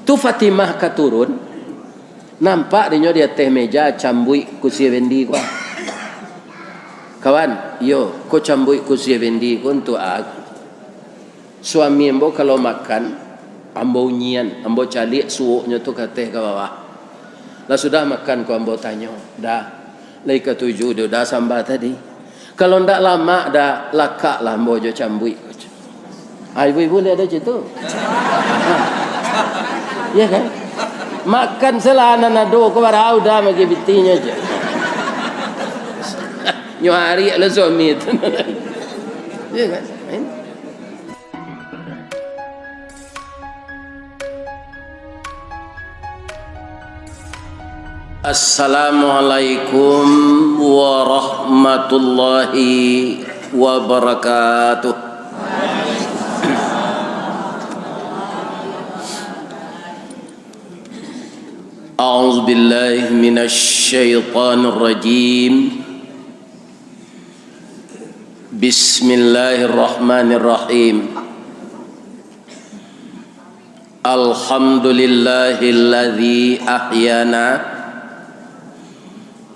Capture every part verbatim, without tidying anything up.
Tu Fatimah ka turun, nampak dinyo di ateh meja cambuik kusi Effendi ko. "Kawan, iyo, ko cambuik kusi Effendi ko untuak a. Suami ambo kalau makan, ambo unyian, ambo caliak suoknyo tu ka ateh ka bawah. Lah sudah makan ko ambo tanyo, Da, lai katuju di Da samba tadi? Kalau ndak lamak, Da, lakaklah ambo jo cambuik ko." Ah, ibu-ibu lai ado cam tu? Ha. Iyo kan? Makan salah nan ado ko barau Da magi bitinyo je. Nyo ariak lah suami tu. Iyo kan? Assalamualaikum warahmatullahi wabarakatuh. A'udzubillahi minasyaitonirrajim. Bismillahirrahmanirrahim. Alhamdulillahilladzi ahyana.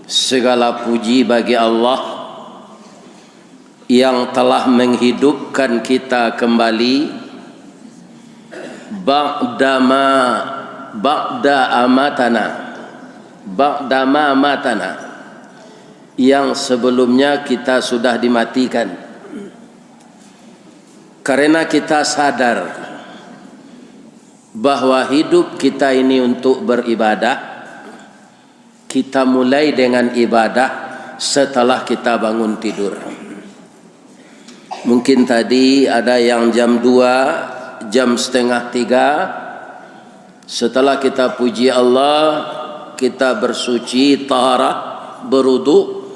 Segala puji bagi Allah yang telah menghidupkan kita kembali, ba'dama, ba'da amatana, ba'dama amatana, yang sebelumnya kita sudah dimatikan. Karena kita sadar bahwa hidup kita ini untuk beribadah, kita mulai dengan ibadah setelah kita bangun tidur. Mungkin tadi ada yang jam dua, jam setengah tiga, setelah kita puji Allah, kita bersuci, taharah, berwudu,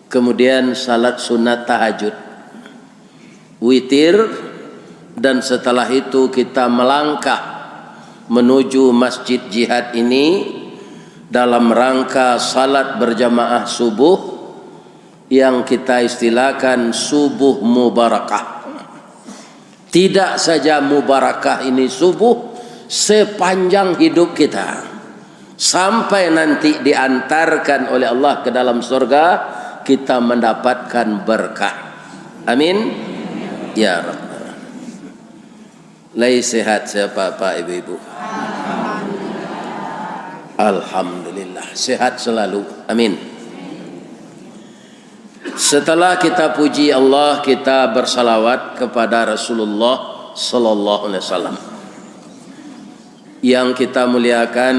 kemudian salat sunat tahajud, witir, dan setelah itu kita melangkah menuju Masjid Jihad ini dalam rangka salat berjamaah subuh yang kita istilahkan subuh mubarakah. Tidak saja mubarakah ini subuh, sepanjang hidup kita, sampai nanti diantarkan oleh Allah ke dalam surga, kita mendapatkan berkah. Amin. Ya Rabbal Alamin. Lai sehat sapak-pak, ibu-ibu? Alhamdulillah, sehat selalu. Amin. Setelah kita puji Allah, kita bersalawat kepada Rasulullah sallallahu alaihi wasallam. Yang kita muliakan,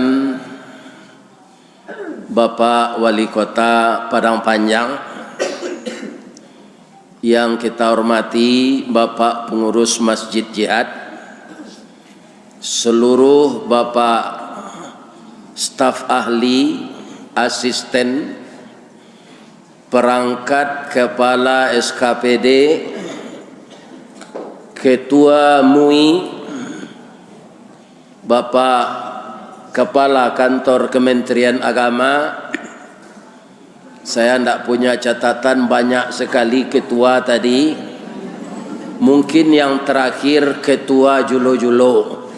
Bapak Wali Kota Padang Panjang, yang kita hormati Bapak Pengurus Masjid Jihad, seluruh Bapak staf ahli, asisten, perangkat kepala S K P D, ketua MUI, Bapak Kepala Kantor Kementerian Agama, saya ndak punya catatan, banyak sekali ketua tadi. Mungkin yang terakhir ketua julo-julo.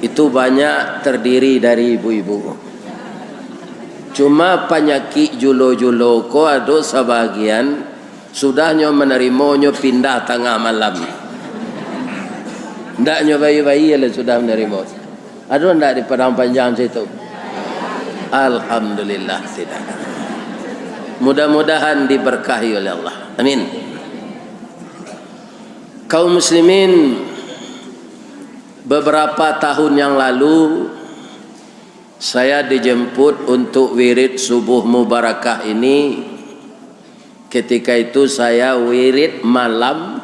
Itu banyak terdiri dari ibu-ibu. Cuma panyakik julo-julo ko ado sabagian sudah nyo manarimo, nyo pindah tangah malam. Ndak nyo bayi-bayi lah sudah manarimo. Ado ndak di Padang Panjang situ? Alhamdulillah, tidak. Mudah-mudahan diberkahi oleh Allah. Amin. Kaum muslimin, beberapa tahun yang lalu, saya dijemput untuk wirid subuh mubarakah ini. Ketika itu saya wirid malam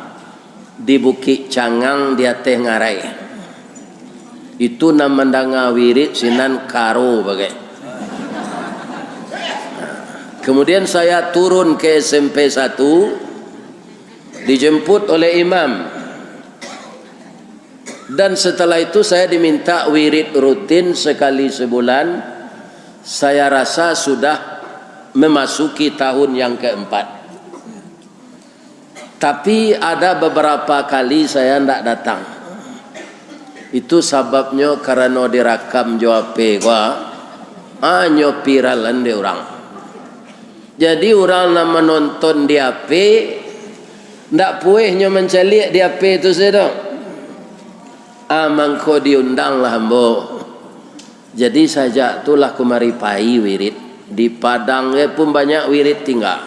di Bukik Cangang di ateh ngarai. Itu nan mandanga wirid sinan karo bagai. Kemudian saya turun ke S M P satu, dijemput oleh imam. Dan setelah itu saya diminta wirid rutin sekali sebulan. Saya rasa sudah memasuki tahun yang keempat. Tapi ada beberapa kali saya ndak datang. Itu sababnyo karano dirakam jo H P ko, hanyo viralan dek urang. Jadi, urang nan manonton di H P, ndak puehnyo mancaliak di H P tu sajo. Ah, mangko diundanglah ambo. Jadi, sajak tu lah kumari pai wirid. Di Padang ge pun banyak wirid tingga.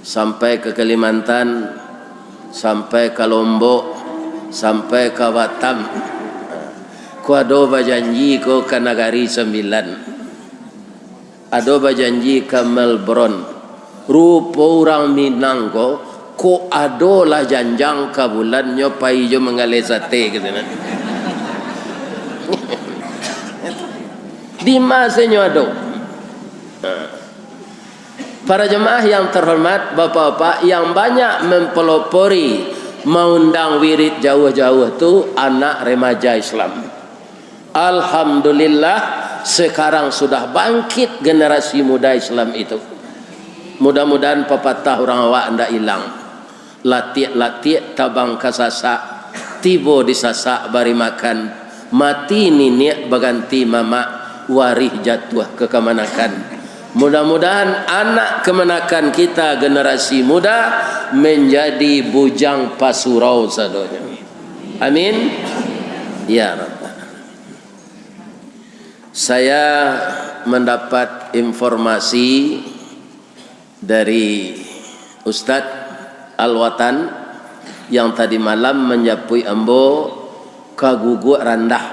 Sampai ka Kalimantan, sampai ka Lombok, sampai ka Batam. Ko ado bajanji ko ka Nagari Sambilan. Ado bajanji ka Melbourne. Rupo urang Minang ko, kok ado lah janjang ka bulannyo pai jo manggaleh sate, katanya. Di ma sajo ado. Para jemaah yang terhormat, bapak-bapak, yang banyak mempelopori maundang wirid jauah-jauah tu anak remaja Islam. Alhamdulillah, sekarang sudah bangkit generasi muda Islam itu. Mudah-mudahan papatah urang awak ndak ilang. Latiak-latiak tabang ka sasak, tibo di sasak bari makan, mati niniak baganti mamak, warih jatuah ka kamanakan. Mudah-mudahan anak kamanakan kita, generasi muda, menjadi bujang pasurau sadonyo. Amin. Ya Rabbal Alamin. Saya mendapat informasi dari Ustaz Al-Watan yang tadi malam manjapuik ambo ka Guguak Randah.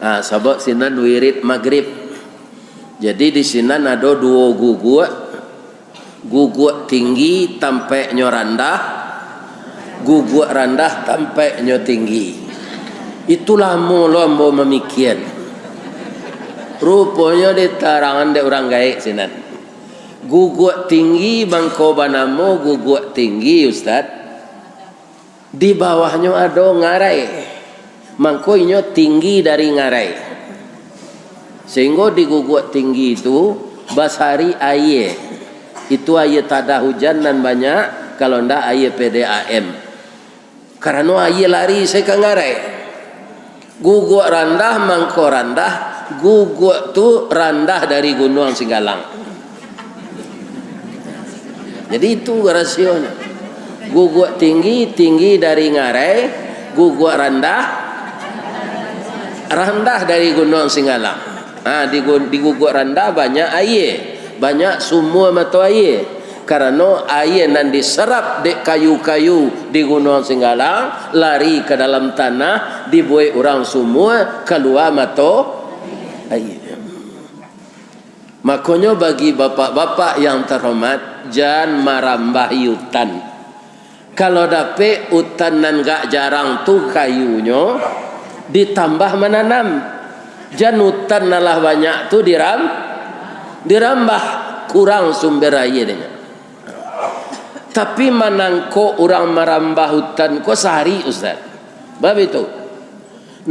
Ah, sabab sinan wirid magrib. Jadi, di sinan ado duo guguak, Guguak Tinggi tampeknyo randah, Guguak Randah tampeknyo tinggi. Itu lamo lo ambo mamikian. Ruponyo ditarangan dek urang gaek sinan. Guguak Tinggi mangko banamo Guguak Tinggi, Ustaz. Di bawahnyo ado ngarai, mangko inyo tinggi dari ngarai. Sahinggo di Guguak Tinggi tu basari aia. Itu aia tadah hujan nan banyak, kalau ndak aia P D A M. Karano aia lari sajo ka ngarai. Guguak Randah mangko randah, guguak tu randah dari Gunuang Singgalang. Jadi itu rasionyo. Guguak Tinggi, tinggi dari ngarai, Guguak Randah, randah dari Gunuang Singgalang. Ha, di gu-, di Guguak Randah banyak aia, banyak sumua mato aia. Karano aia nan diserap dek kayu-kayu di Gunuang Singgalang lari ka dalam tanah, dibuek urang sumua, kalua mato aia. Makonyo bagi bapak-bapak yang terhormat, jan marambahi utan. Kalau dapek utan nan gak jarang tu kayunyo, ditambah mananam. Jan utan nan lah banyak tu diram-, dirambah, kurang sumber aia dek nyo. Tapi manangkok urang marambah utan ko sahari, Ustaz. Bab itu,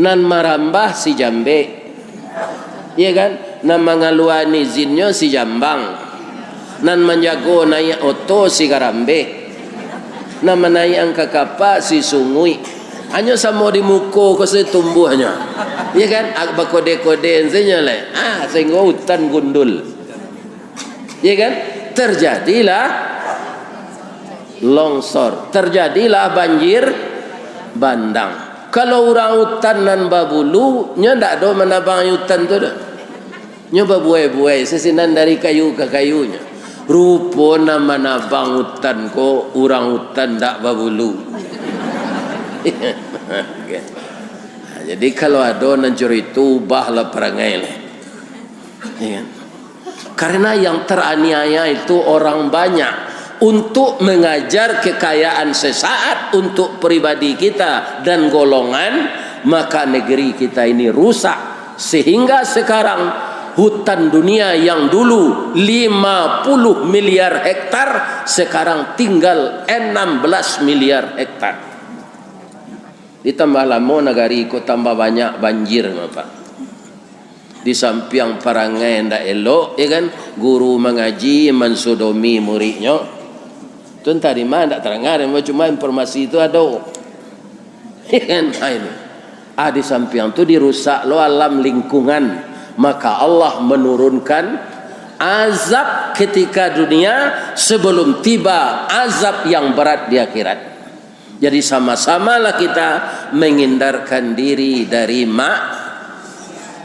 nan marambah si jambek, iya kan? Nan mangaluan izinnyo si jambang, nan manjago naiak oto si garambeh, nan manaiakan ka kapa si sunguik. Hanyo samo di muko ko sajo tumbuahnyo, iya kan? Ag-, bakode-kode sajo lai. Ah, sahinggo utan gundul. Ya kan? Terjadilah longsor, terjadilah banjir bandang. Kalau urang utan nan babulu, nyo ndak ado manabang utan tu doh. Nyo babuai-buai, sasinan dari kayu ka kayunyo. Rupo nan manabang utan ko, urang utan ndak babulu. Nah, jadi kalau ado nan caro itu, ubahlah parangai lah. Ya kan? Karena yang teraniaya itu orang banyak. Untuk mengajar kekayaan sesaat untuk pribadi kita dan golongan, maka negeri kita ini rusak. Sehingga sekarang hutan dunia yang dulu lima puluh miliar hektar, sekarang tinggal enam belas miliar hektar. Ditambah lamo nagari ko tambah banyak banjir, Bapak. Di sampiang parangai ndak elok, ya kan, guru mangaji mansodomi muridnyo. Tu antah di ma ndak tarangah, cuma informasi tu ado. Kan? Ah, ini. Ah, di sampiang tu dirusak lo alam lingkungan. Maka Allah menurunkan azab ketika dunia sebelum tiba azab yang berat di akhirat. Jadi sama-samalah kita menghindarkan diri dari mak-,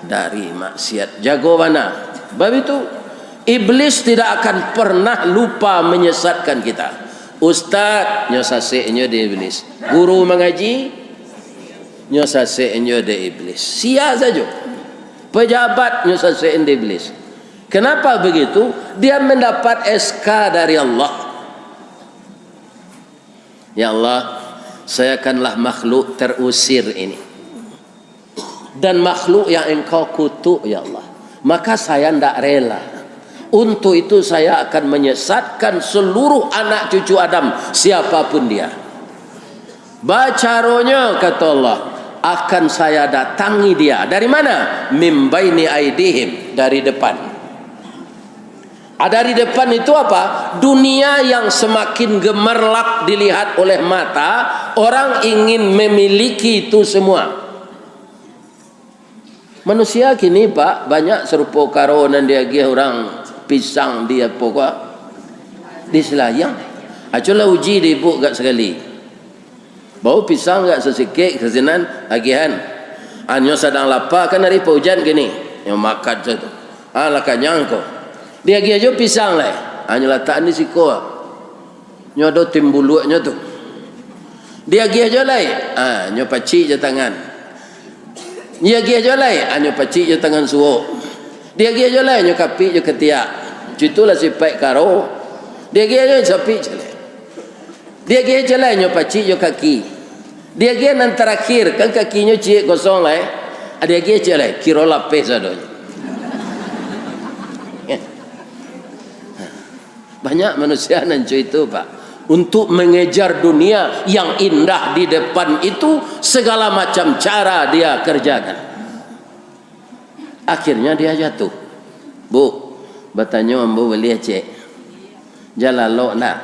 dari maksiat. Jago bana. Bab itu, iblis tidak akan pernah lupa menyesatkan kita. Ustaz, nyo sasek nyo dek iblis. Guru mangaji, nyo sasek nyo dek iblis. Sia sajo. Pejabat nyo sasek dek iblis. Kenapa begitu? Dia mendapat S K dari Allah. Ya Allah, sayakanlah makhluk terusir ini. Dan makhluk yang Engkau kutuk, ya Allah. Maka saya ndak rela. Untuk itu saya akan menyesatkan seluruh anak cucu Adam, siapapun dia. Bacaronyo, kata Allah, akan saya datangi dia. Dari mana? Mim baini aidihim, dari depan. Ah, dari depan itu apa? Dunia yang semakin gemerlap dilihat oleh mata, orang ingin memiliki itu semua. Manusia kini, Pak, banyak sarupo karo nan diagiah urang pisang di apo ko, di Selayang. Aculah uji di ibu gak sakali. Bau pisang gak sasikik ka sinan, agiahan. Anyo sadang lapa kan ari paujan kini. Nyo makan sajo. Ah, lah kanyang ko. Diagiah jo pisang lai. Anyo latakan di siko. Nyo ado timbuluaknyo tu. Diagiah jo lai. Ah, nyo pacik jo tangan. Diagiah jo lai. Ah, nyo pacik jo tangan suok. Diagiah jo lai, nyo kapik jo katiak. Itulah sipaik karo. Diagiah jo sapik jo lai. Diagiah jo lai nyo pacik jo kaki. Diagiah nan tarakhir, kan kakinyo ciek kosong lai. Diagiah jo lai, kiro lapeh sadonyo. Banyak manusia nan co itu, Pak. Untuk mengejar dunia yang indah di depan itu, segala macam cara dia kerjakan. Akhirnya dia jatuh. Bu, batanyo ambo buliah, cek? Jan lalok ndak?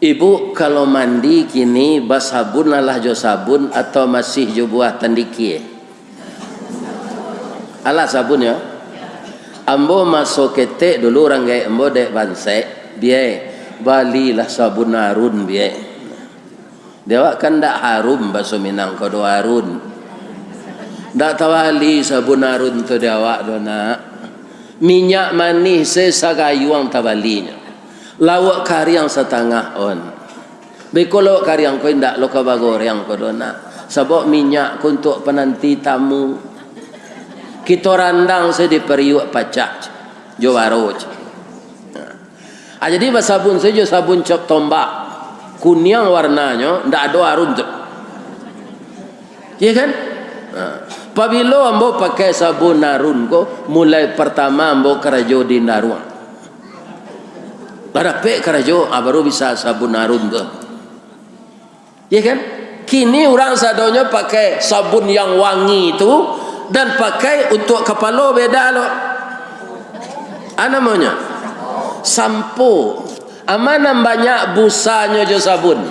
Ibu, kalau mandi kini basabun alah jo sabun atau masih jo buah tandikie? Alah sabun yo. Ambo maso ketek dulu urang gaek ambo dek bansek, biai, balilah sabun Arun, biai. Di awak kan ndak harum baso Minang ko do Arun. Ndak tabali sabun Arun tu di awak do nak. Minyak manih se sagayuang tabalinyo. Lauak kariang satangah on. Beko lauak kariang ko indak lo ka bagoreng ko do nak. Sabab minyak ko untuak pananti tamu. Kito randang se di pariuak pacah jo baro. Ah, jadi basabun sajo sabun cap tombak. Kuniang warnanyo, ndak ado Arun tu. Iya kan? Ha. Pabilo ambo pakai sabun Arun ko, mulai partama ambo karajo di Indaruang. Lah dapek karajo, ah, baru bisa sabun Arun tu. Ya kan? Kini urang sadonyo pakai sabun yang wangi tu dan pakai untuak kapalo beda lo. A namonyo? Sampo. A ma nan banyak busanyo jo sabun?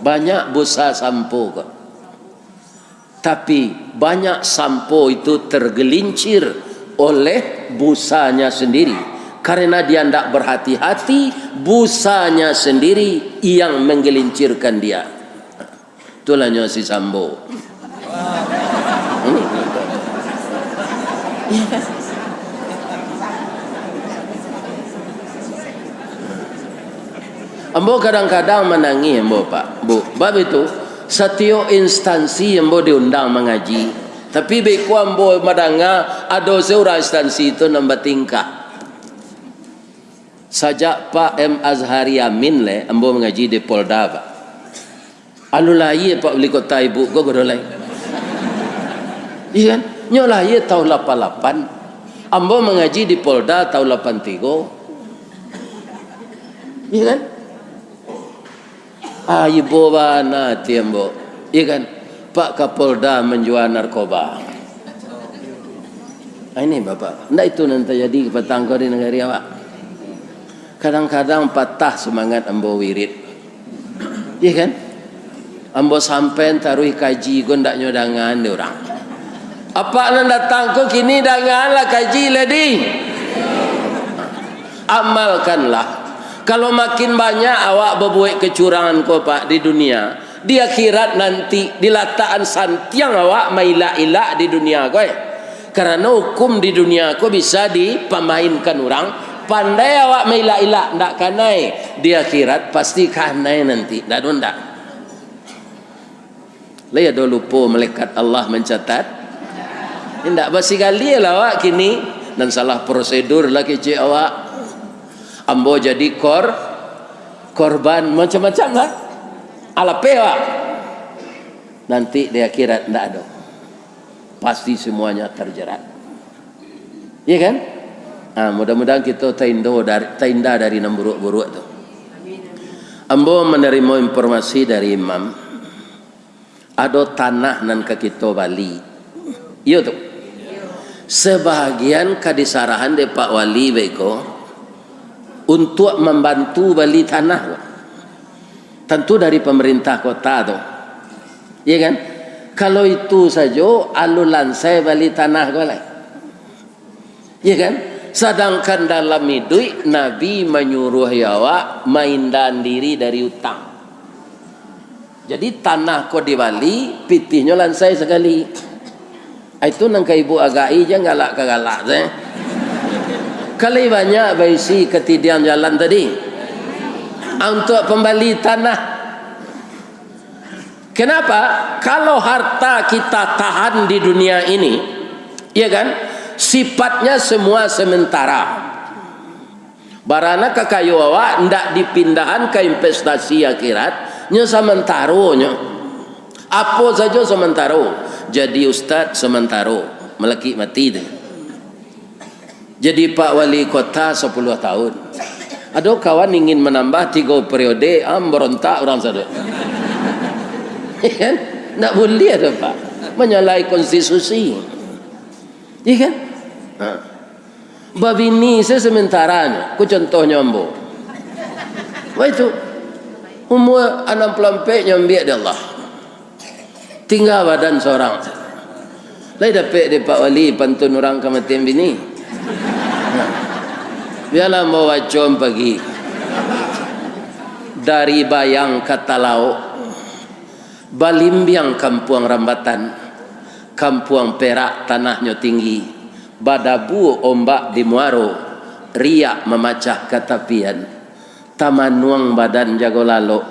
Banyak busa sampo ko. Tapi, banyak sampo itu tergelincir oleh busanya sendiri. Karena dia ndak berhati-hati, busanya sendiri yang menggelincirkan dia. Itulah nyo si Sambo. Hmm. Ambo kadang-kadang manangih ambo, Pak, Bu. Bab itu, satiok instansi ambo diundang mangaji. Tapi beko ambo madanga, ado se urang instansi tu nan batingkah. Sajak Pak M Azhari Amin lai, ambo mangaji di Polda, Pak. Alun lahia Pak Wali Kota ibu ko, ko do lai. Iya kan? Nyo lahia taun lapan lapan. Ambo mangaji di Polda taun lapan tigo. Iya kan? Ah, ibo bana ati ambo. Iya kan? Pak Kapolda manjua narkoba. Ah, ini Bapak. Ndak itu nan tajadi patang ko di nagari awak. Kadang-kadang patah semangat ambo wirid. Iya kan? Ambo sampai taruih kaji ko ndaknyo dangan dek urang. Apak nan datang ko kini danganlah kaji lah di. Amalkanlah. Kalau makin banyak awak babuek kacurangan ko, Pak, di dunia, di akhirat nanti dilatakan santiang awak mailak-ilak di dunia ko, eh. Karano hukum di dunia ko bisa dipamainkan urang, pandai awak mailak-ilak, ndak kanai. Di akhirat pasti kanai nanti, ndak ado ndak? Lai ado lupo malaikat Allah mancatat? Indak, basigalilah awak kini, nan salah prosedur lah kecek awak. Ambo jadi kor-, korban macam-macam lah. Alapeh awak. Nanti di akhirat ndak ado. Pasti semuanya terjerat. Iya kan? Ah, mudah-mudahan kita taindo dari, tainda dari nan buruak-buruak tu. Ambo manarimo informasi dari imam, ado tanah nan ka kito bali. Iyo tu. Sebahagian ka disarahan dek Pak Wali beko untuak mambantu bali tanah. Tantu dari pamarintah kota tu. Iya kan? Kalau itu sajo, alun lansai bali tanah ko lai. Iya kan? Sadangkan dalam iduik, Nabi manyuruah awak maindan diri dari utang. Jadi, tanah ko dibali, pitihnyo lansai sakali. Ah, itu nan ka ibu agai, jan galak ka galak se. Ka lai banyak baisi katidiang jalan tadi. Ah, untuak pambali tanah. Kenapa? Kalau harta kita tahan di dunia ini, ya kan, sifatnya semua sementara. Barana kakayo awak ndak dipindahan ka investasi akhirat, nyo samantaro nyo. Apo sajo samantaro. Jadi ustaz samantaro, malakik mati tu. Jadi pak wali kota sapuluah tahun. Ado kawan ingin manambah tigo periode, ah, barontak urang sado. Ya kan? Ndak buliah tu, Pak. Manyalahi konstitusi. Ya kan? Ha. Babini se samantaro nyo, ko contohnyo ambo. Wah itu, umua anam puluah ampek nyo ambiak dek Allah. Tingga badan sorang. Lai dapek dek Pak Wali pantun urang kamatian bini. Bialah ambo baco pagi. Dari Bayang ka Talaok, balimbiang kampuang Rambatan, kampuang Perak tanahnyo tinggi, badabu ombak di muaro, riak mamacah ka tapian, tamanuang badan jago lalok,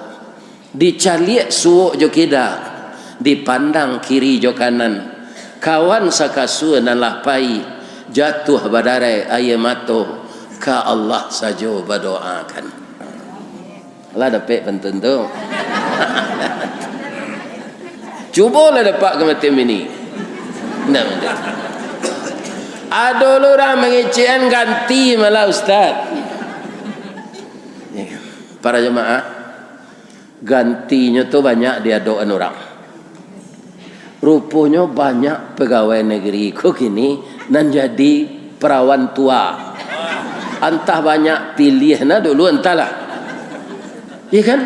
dicaliak suok jo kida, dipandang kiri jo kanan, kawan sakasua nan lah pai, jatuah badarai aia mato, ka Allah sajo badoakan. Lah dapek pantun tu. Cubolah dapek kamatian bini. Ndak, ndak. Ado lo urang mangecekan ganti malah ustaz. Para jamaah, gantinyo tu banyak diadokan urang. Ruponyo banyak pegawai negeri ko kini nan jadi perawan tua. Antah banyak piliah na dulu, antahlah. Iya kan?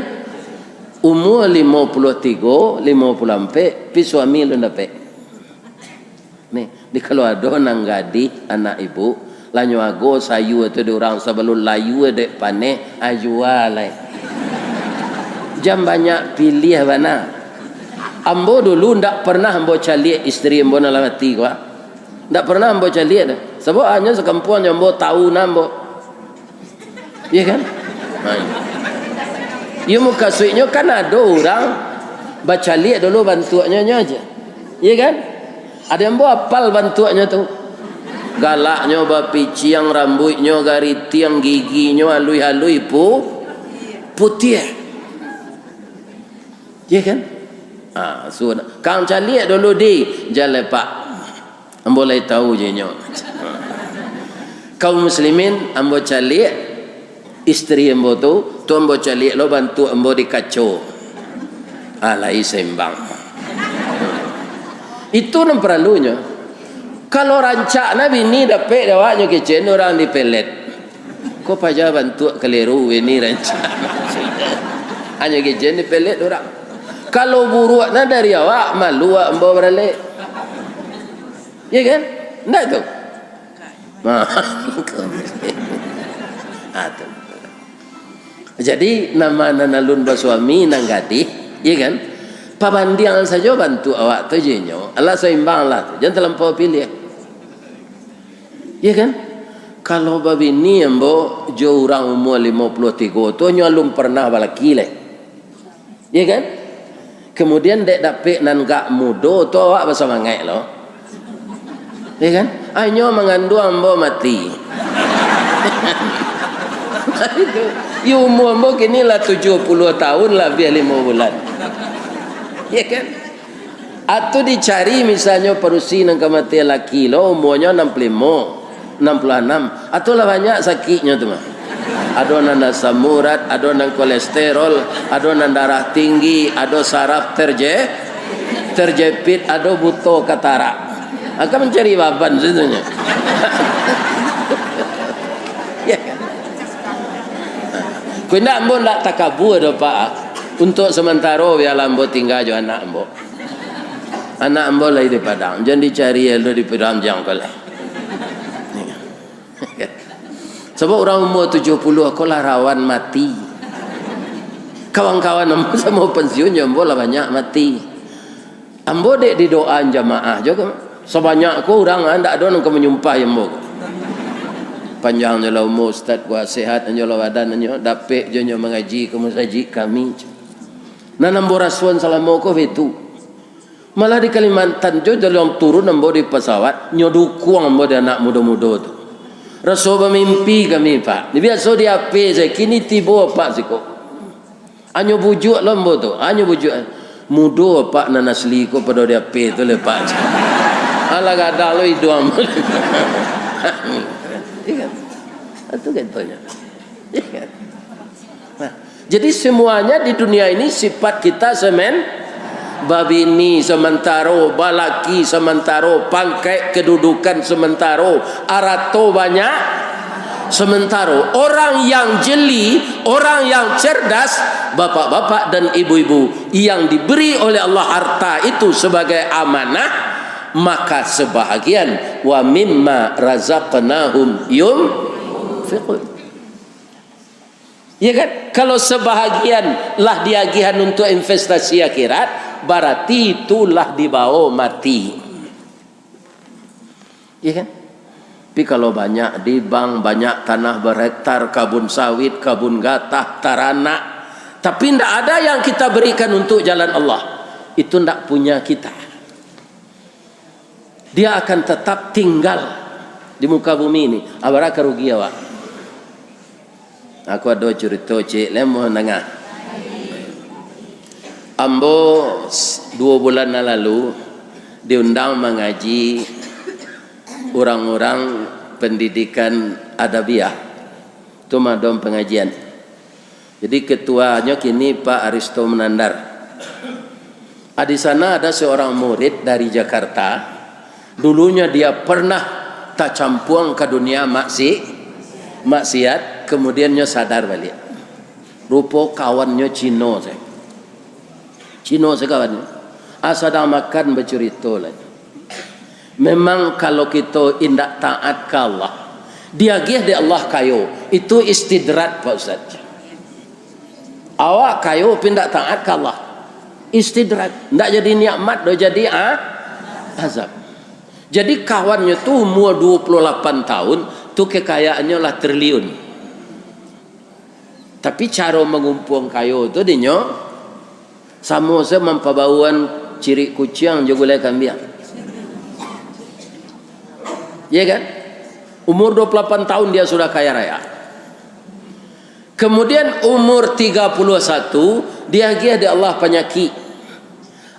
Umua limo puluah tigo, limo puluah ampek, pi suami alun dapek. Nih, di kalau ado nan gadih anak ibu, lah nyo ago sayua tu di urang sabalun layua dek paneh, ah, jua lai. Jan banyak piliah bana. Ambo dulu ndak pernah ambo caliak isteri ambo nan lah mati ko, ah. Ndak pernah ambo caliak doh. Sabab hanyo sakampuang jo ambo tau nan ambo. Iya kan? Nah, iyo mukasuiknyo kan ado urang bacaliak dulu bantuaknyo nyo aja. Iya kan? Ado ambo apal bantuaknyo tu. Galaknyo bapiciang, rambuiknyo garitiang, giginyo aluih-aluih pu-, putiah. Iya kan? Ah, sudah. Kang caliak dulu di, jan lepak. Ambo lai tau je nyo. Kaum muslimin, ambo caliak isteri ambo tu, tu ambo caliak lo bantuak ambo di kaco. Ah, lai sembang. Itu nan paralunyo. Kalau rancak na bini dapek dek awaknyo kecek urang di pelet. Ko paja bantuak kaliru bini rancak. Hanyo gijen dipelet urang. Kalau buruak nan dari awak, malu awak ambo baralek. Iya kan? Ndak tu? Nah. Ah, tu. Jadi, nama nan alun basuami nan gadih, iya kan? Pabandiangan sajo bantuak awak tu jo inyo. Alah saimbang lah tu. Jan talampau piliah. Iya kan? Kalau babini ambo jo urang umua limo puluah tigo tu, nyo alun pernah balaki lai. Iya kan? Kemudian dek dapek nan gak mudo tu awak basamangaik lo. Iya kan? Anyo manganduang ambo mati. Itu. Yo umua ambo kini lah tujuah puluah tahun labiah limo bulan. Iya kan? Atau dicari misalnyo padusi nan ka mati laki lo, umuanyo anam puluah limo, anam puluah anam. Atau lah banyak sakiknyo tu mah. Ado nan asam urat, ado nan kolesterol, ado nan darah tinggi, ado saraf terje-, terjepit, ado buto katarak. Akan mencari baban situnyo. Ya kan? Kok indak, ambo indak takabua doh, Pak. Untuk sementaro biarlah ambo tinggal jo anak ambo. Anak ambo lai di Padang, jan dicari elok di Padang jang ko lai. Sabab urang umua tujuah puluah ko lah rawan mati. Kawan-kawan ambo samo pensiun jo ambo lah banyak mati. Ambo dek didoaan jamaah jo ko. Sabanyak ko urang, ah, ndak ado nan ka manyumpahi ambo ko. Panjang jo lah umua ustaz ko, sehat jo lah badan nyo, dapek jo nyo mangaji ka masajik kami. Nan ambo rasoan salamo ko baitu. Malah di Kalimantan jo, dalam turun ambo di pasawat, nyo dukuang ambo di anak mudo-mudo tu. Raso bamimpi kami, Pak. Biaso di H P sajo, kini tibo Apak siko. Anyo bujuak lo ambo tu, anyo bujuak. Mudo Apak nan asli ko pado di H P tu lai, Pak. Alah gadang lo iduang ambo. Iya kan? Itu contohnya. Iya kan? Nah, jadi semuanya di dunia ini sifat kita semen-, babini sementaro, balaki sementaro, pangkek kedudukan sementaro, arato banyak sementaro. Orang yang jeli, orang yang cerdas, bapak-bapak dan ibu-ibu, yang diberi oleh Allah harta itu sebagai amanah, maka sebahagian, wa mimma razaqnahum yunfiqun. Ya kan? Kalau sebahagian lah diagihan untuk investasi akhirat, berarti itu lah dibawa mati. Ya kan? Tapi kalau banyak di bank, banyak tanah berhektar, kabun sawit, kabun gatah, taranak, tapi ndak ada yang kita berikan untuk jalan Allah, itu ndak punya kita. Dia akan tetap tinggal di muka bumi ini. Abara ka rugi awak. Aku ado curito ciek, lai amuah danga. Ambo s-, duo bulan nan lalu diundang mangaji urang-urang pendidikan adabiah. Tu madom pengajian. Jadi, ketuanyo kini Pak Aristo Menandar. Ah, di sana ada seorang murid dari Jakarta. Dulunya dia pernah tacampuang ka dunia maksi-, maksiat, kemudian nyo sadar baliak. Rupo kawannyo Cino sajo. Cino sajo kawannyo. Ah, sadang makan, bacurito lah. Memang kalau kito indak taat ka Allah, diagiah dek Allah kayo, itu istidraj, Pak Ustaz. Awak kayo tapi indak taat ka Allah, istidraj. Indak jadi nikmat doh, jadi a-, azab. Jadi kawannyo tu umua duo puluah lapan tahun, tu kekayaannyo lah triliun. Tapi caro mangumpuang kayo tu dinyo, samo se mampabauan cirik kuciang jo gulai kambiang. Ya kan? Umur dua puluh lapan tahun dia sudah kaya raya. Kemudian umur tiga puluh satu, diagiah dek Allah panyakik.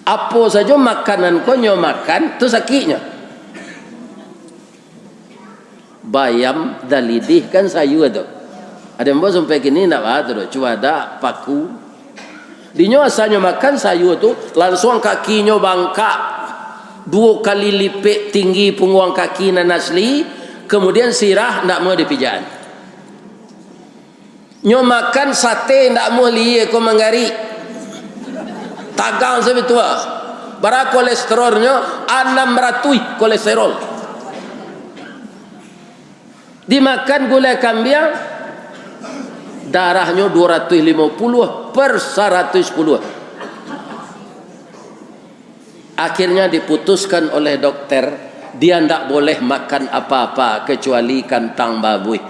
Apo sajo makanan ko nyo makan, tu sakiknyo. Bayam, dalidih, kan sayua tu. Ado ambo sampai kini indak baa tu doh, cubadak, paku. Dinyo asanyo makan sayua tu, lansuang kakinyo bangkak. Duo kali lipek tinggi pungguang kaki nan asli, kemudian sirah indak mau dipijakan. Nyo makan sate ndak amuah lie ko manggarik. Tagang sabitua. Bara kolesterolnyo? Anam ratuih kolesterol. Dimakan gulai kambiang, darahnyo duo ratuih limo puluah per saratuih sapuluah. Akhirnya diputuskan oleh dokter, dia ndak boleh makan apa-apa kecuali kantang babuih.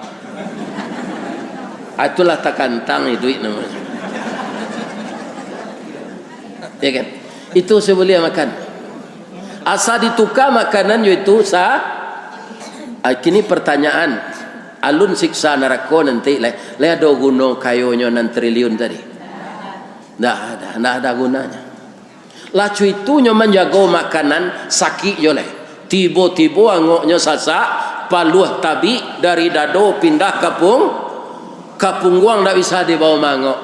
Ah, itulah takantang iduik namonyo. Ya kan? Itu sabuliah makan. Asa dituka makanan yo itu sa-, ah, kini pertanyaan, alun siksa narako nanti, lai, lai ado guno kayonyo nan triliun tadi? Ndak ada, ndak ada gunanya. Lah co itu nyo manjago makanan, sakik jo lai. Tibo-tibo angoknyo sasak, paluah tabik dari dado pindah ka pung-, ka pungguang, ndak bisa dibawo maangok.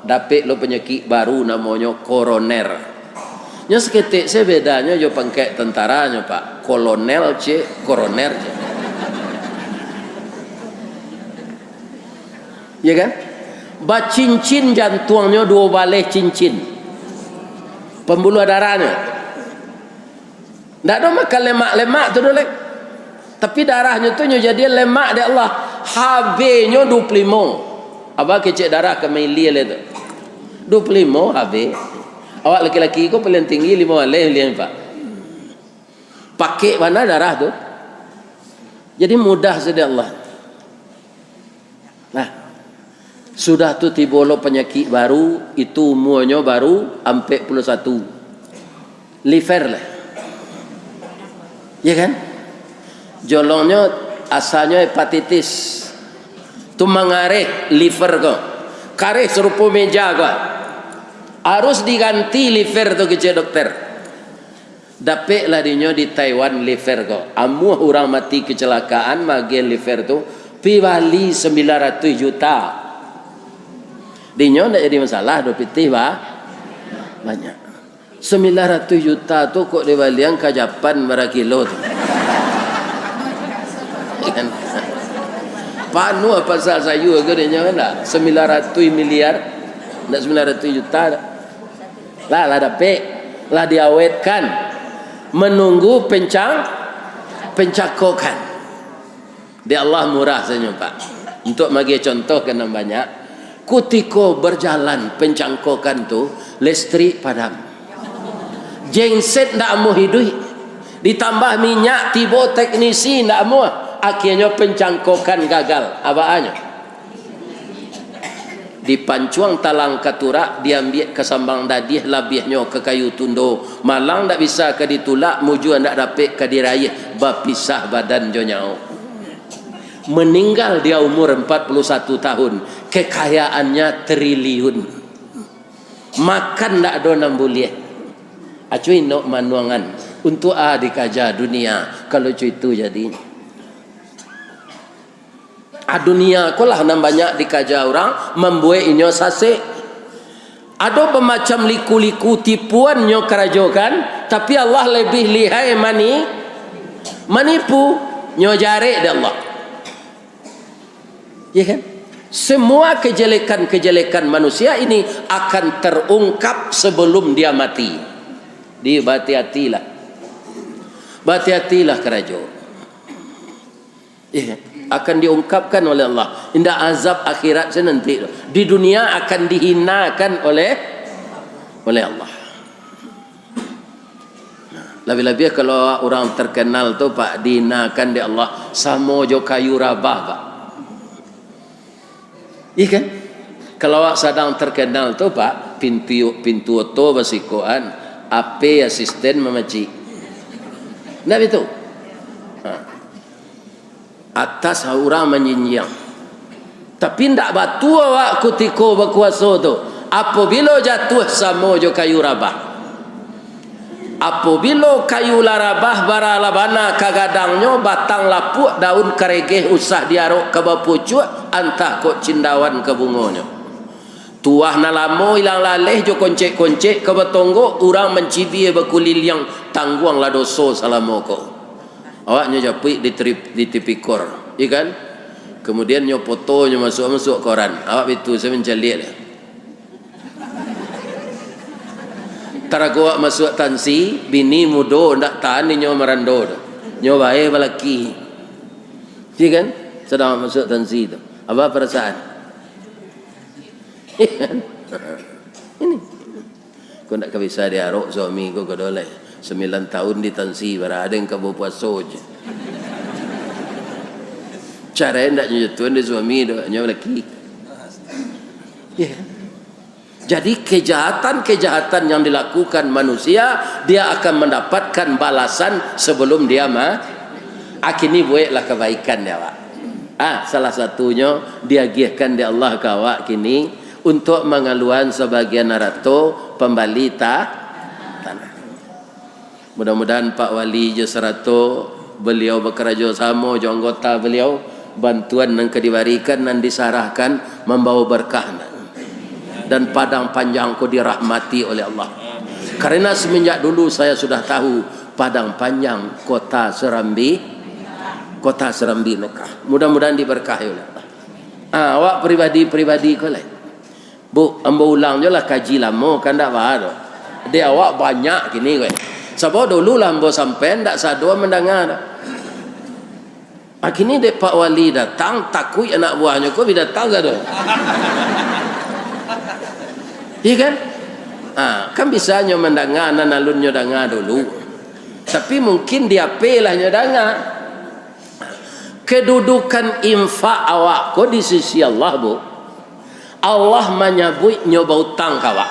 Dapek lo panyakik baru namonyo koroner. Nyo saketek se bedanyo jo pangkek tantaranyo, Pak. Kolonel ciek, koroner ciek. Ya kan? Bacincin jantuangnyo, duo baleh cincin. Pambuluah darahnyo. Ndak ado makan lemak-lemak tu doh, leh. Tapi darahnyo tu nyo jadian lemak dek Allah. H B-nyo duo puluah limo. Abah kecek darah ka mailia leh tu. Duo puluah limo H B. Awak laki-laki ko paling tinggi limo baleh, leh, Pak. Pakek bana darah tu. Jadi mudah sajo dek Allah. Nah, sudah tu tibo lo panyakik baru, itu umuanyo baru ampek puluah satu. Liver lah. Ya kan? Jolongnyo asalnyo hepatitis. Tu mangareh liver ko. Kareh sarupo meja ko. Harus diganti liver tu, kecek dokter. Dapeklah dinyo di Taiwan liver ko. Amuah urang mati kecelakaan maagiah liver tu, pi bali sambilan ratuih juta. Dinyo ndak jadi masalah, duo pitih ba-, banyak. Sambilan ratuih juta tu kok dibalian ka Japan bara kilo tu. Kan? Panuah pasar sayua ko dinyo kan ndak? Sambilan ratuih miliar, ndak sambilan ratuih juta dak? Lah, lah dapek, lah diawetkan, manunggu pencang-, pencangkokan. Di Allah murah sajo, Pak. Untuk maagiah contoh ka nan banyak, kutiko bajalan pencangkokan tu, listrik padam. Genset ndak amuah iduik. Ditambah minyak, tibo teknisi ndak amuah. Akhianyo pencangkokan gagal. Abaanyo? Dipancuang talang ka turak, diambiak ka sambang dadiah, labiahnyo ka kayu tundo. Malang ndak bisa ka ditulak, mujua ndak dapek ka diraiah, bapisah badan jo nyawo. Maninggal dia umur empat puluh satu tahun, kekayaannya triliun. Makan ndak ado nan buliah. Acuh inok manuangan, untuak a dikaja dunia, kalau co itu jadinyo. A, dunia ko lah nan banyak dikaja urang, mambuek inyo sasek. Ado bamacam liku-liku tipuan nyo karajokan, tapi Allah labiah lihai mani-, manipu, nyo jarek dek Allah. Ya kan? Semua kejelekan-kejelekan manusia ini akan terungkap sebelum dia mati. Di, bahati-hatilah. Bahati-hatilah karajo. Iya, akan diungkapkan oleh Allah. Indak azab akhirat se nanti tu. Di dunia akan dihinakan oleh, oleh Allah. Labiah-labiah kalau urang terkenal tu, Pak, dihinakan dek Allah, samo jo kayu rabah, Pak. Iya kan? Kalau awak sadang terkenal tu, Pak, pintu, pintu oto basikokan, A P asisten mamacik. Ndak bitu? Ha. Atas urang manjinjiang. Tapi ndak batua awak kutiko bakuaso tu. Apobilo jatuah samo jo kayu rabah. Apobilo kayu lah rabah, bara lah bana ka gadangnyo, batang lapuak, daun karegeh usah diarok ka bapucuak, antah kok cindawan ka bungonyo. Tuah nan lamo ilang laleh jo koncek-koncek ka batonggok, urang mancibia bakuliliang, tangguanglah doso salamo ko. Awaknyo japuik di tri-, di tipikor, iya kan? Kemudian nyo foto, nyo masuak-masuak koran. Awak bitu, saya mancaliak dah. Tarago awak masuak tansi, bini mudo, ndak tahan inyo marando tu. Nyo bae balaki. Iya kan? Sadang awak masuak tansi tu. Apa perasaan? Iya kan? Ini. Ko ndak ka bisa diarok suami ko, ko doleh. Sambilan tahun di tansi, bara ado yang ka bapuaso je. Cara ndak nyo jatuahan di suami do, nyo laki. Iya. Jadi kejahatan-kejahatan yang dilakukan manusia, dia akan mendapatkan balasan sebelum dia ma-, ah, kini bueklah kebaikan di awak. Ah, salah satunyo diagihkan di Allah ka awak kini untuk mangaluan sabagian arato pambali ta-, tanah. Mudah-mudahan Pak Wali jo sarato beliau bakarajo samo jo anggota beliau, bantuan nan ka dibarikan, nan disarahkan, mambawa berkah dan Padang Panjang ko dirahmati oleh Allah. Karena semenjak dulu saya sudah tahu Padang Panjang kota Serambi, kota Serambi Mekah. Mudah-mudahan diberkahi oleh Allah. Ah, awak pribadi-pribadi ko lai. Bu, ambo ulang jo lah kaji lamo, kan ndak baa doh. Dek awak banyak kini ko. Sabab dulu lah ambo sampaian, ndak sado mandanga doh. Ah, kini dek Pak Wali datang, takuik anak buahnyo ko bi datang sado. Iya kan? Ah, kan bisa nyo mandanga nan alun nyo danga dulu. Tapi mungkin di H P lah nyo danga. Kedudukan infak awak ko di sisi Allah, Bu. Allah manyabuik nyo bautang ka awak.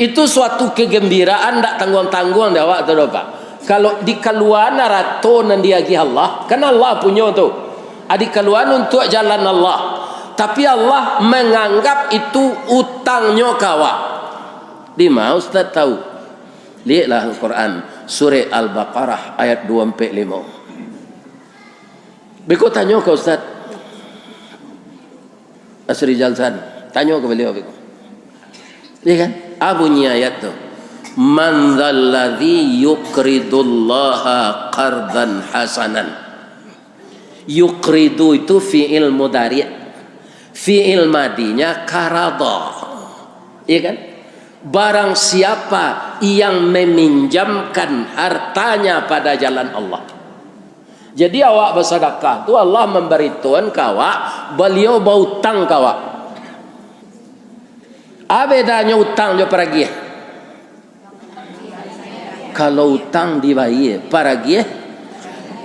Itu suatu kegembiraan ndak tangguang-tangguang di awak tu doh, Pak. Kalau dikaluaan arato nan diagih Allah, kan Allah punyo tu. Ah, dikaluaan untuak jalan Allah. Tapi Allah manganggap itu utangnyo ka awak. Di ma Ustaz tahu? Lieklah Al-Quran, Surah Al-Baqarah ayat dua ampek limo. Beko tanyo ka Ustaz Asri Jalsan, tanyo ka baliau beko. Iya kan? Ah, bunyi ayat tu. "Man dzalladzi yuqridullaha qardan hasanan." Yuqridu itu fi'il mudhari'. Fi'il madinya qarada. Iya kan? Barang siapa yang meminjamkan hartanya pada jalan Allah. Jadi awak basadakah tu, Allah mambaritoan ka awak, baliau bautang ka awak. A bedanyo utang jo paragiah? Kalau utang dibayie, paragiah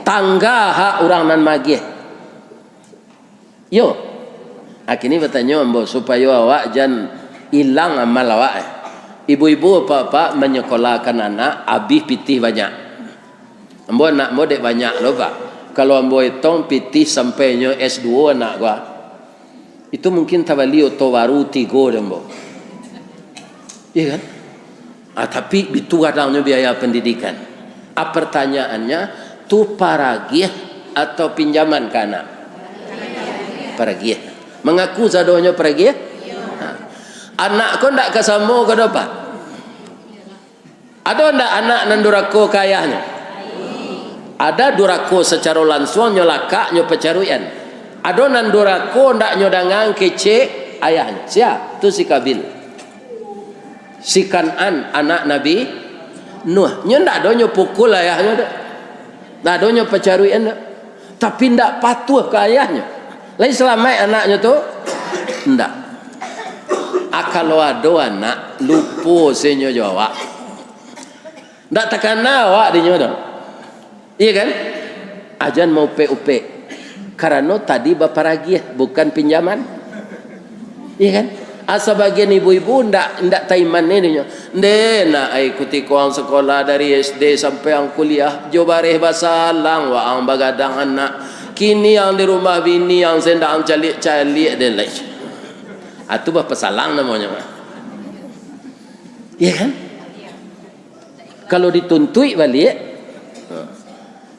tangga hak urang nan magiah. Yo. Ah, kini batanyo ambo, supayo awak jan ilang amal awak, eh. Ibu-ibu, apak-apak manyakolahkan anak, abih pitih banyak. Ambo anak ambo dek banyak lo, Pak. Kalau ambo etong pitih sampai nyo S dua anak ko, ah. Itu mungkin tabali oto baru tigo dek ambo. Iya kan? Ah, tapi bitu gadangnyo biaya pendidikan. Ah, pertanyaannya, tu paragiah atau pinjaman ka anak? Paragiah. Mangaku sadonyo paragiah? Ha. Anak ko ndak ka samo ka doh, Pak? Ado ndak anak nan durako ka ayahnyo? Ada durako sacaro lansuang, nyo lakak, nyo pacaruikan. Ado nan durako ndak nyo dangang kecek ayahnyo. Sia? Tu si Kabil. Si Kan'an, anak Nabi Nuh. Nyo ndak ado nyo pukul ayahnyo doh. Ndak ado nyo pacaruikan doh. Tapi ndak patuah ka ayahnyo. Lai salamaik anaknyo tu? Ndak. Ah, kalau ado anak lupo senyo jo awak. Ndak takana awak dek nyo doh. Iya kan? Ah, jan maupek-upek. Karano tadi baparagiah, bukan pinjaman. Iya kan? Ah, sabagian ibu-ibu ndak, ndak taiman ni dek nyo. Ndeh, nak ai, kutiko ang sakolah dari S D sampai ang kuliah, jo bareh basalang waang bagadang anak. Kini ang di rumah bini ang se ndak ang caliak-caliak den lai. Ah, tu bapasalang namonyo. Iya kan? Kalau dituntuik baliak,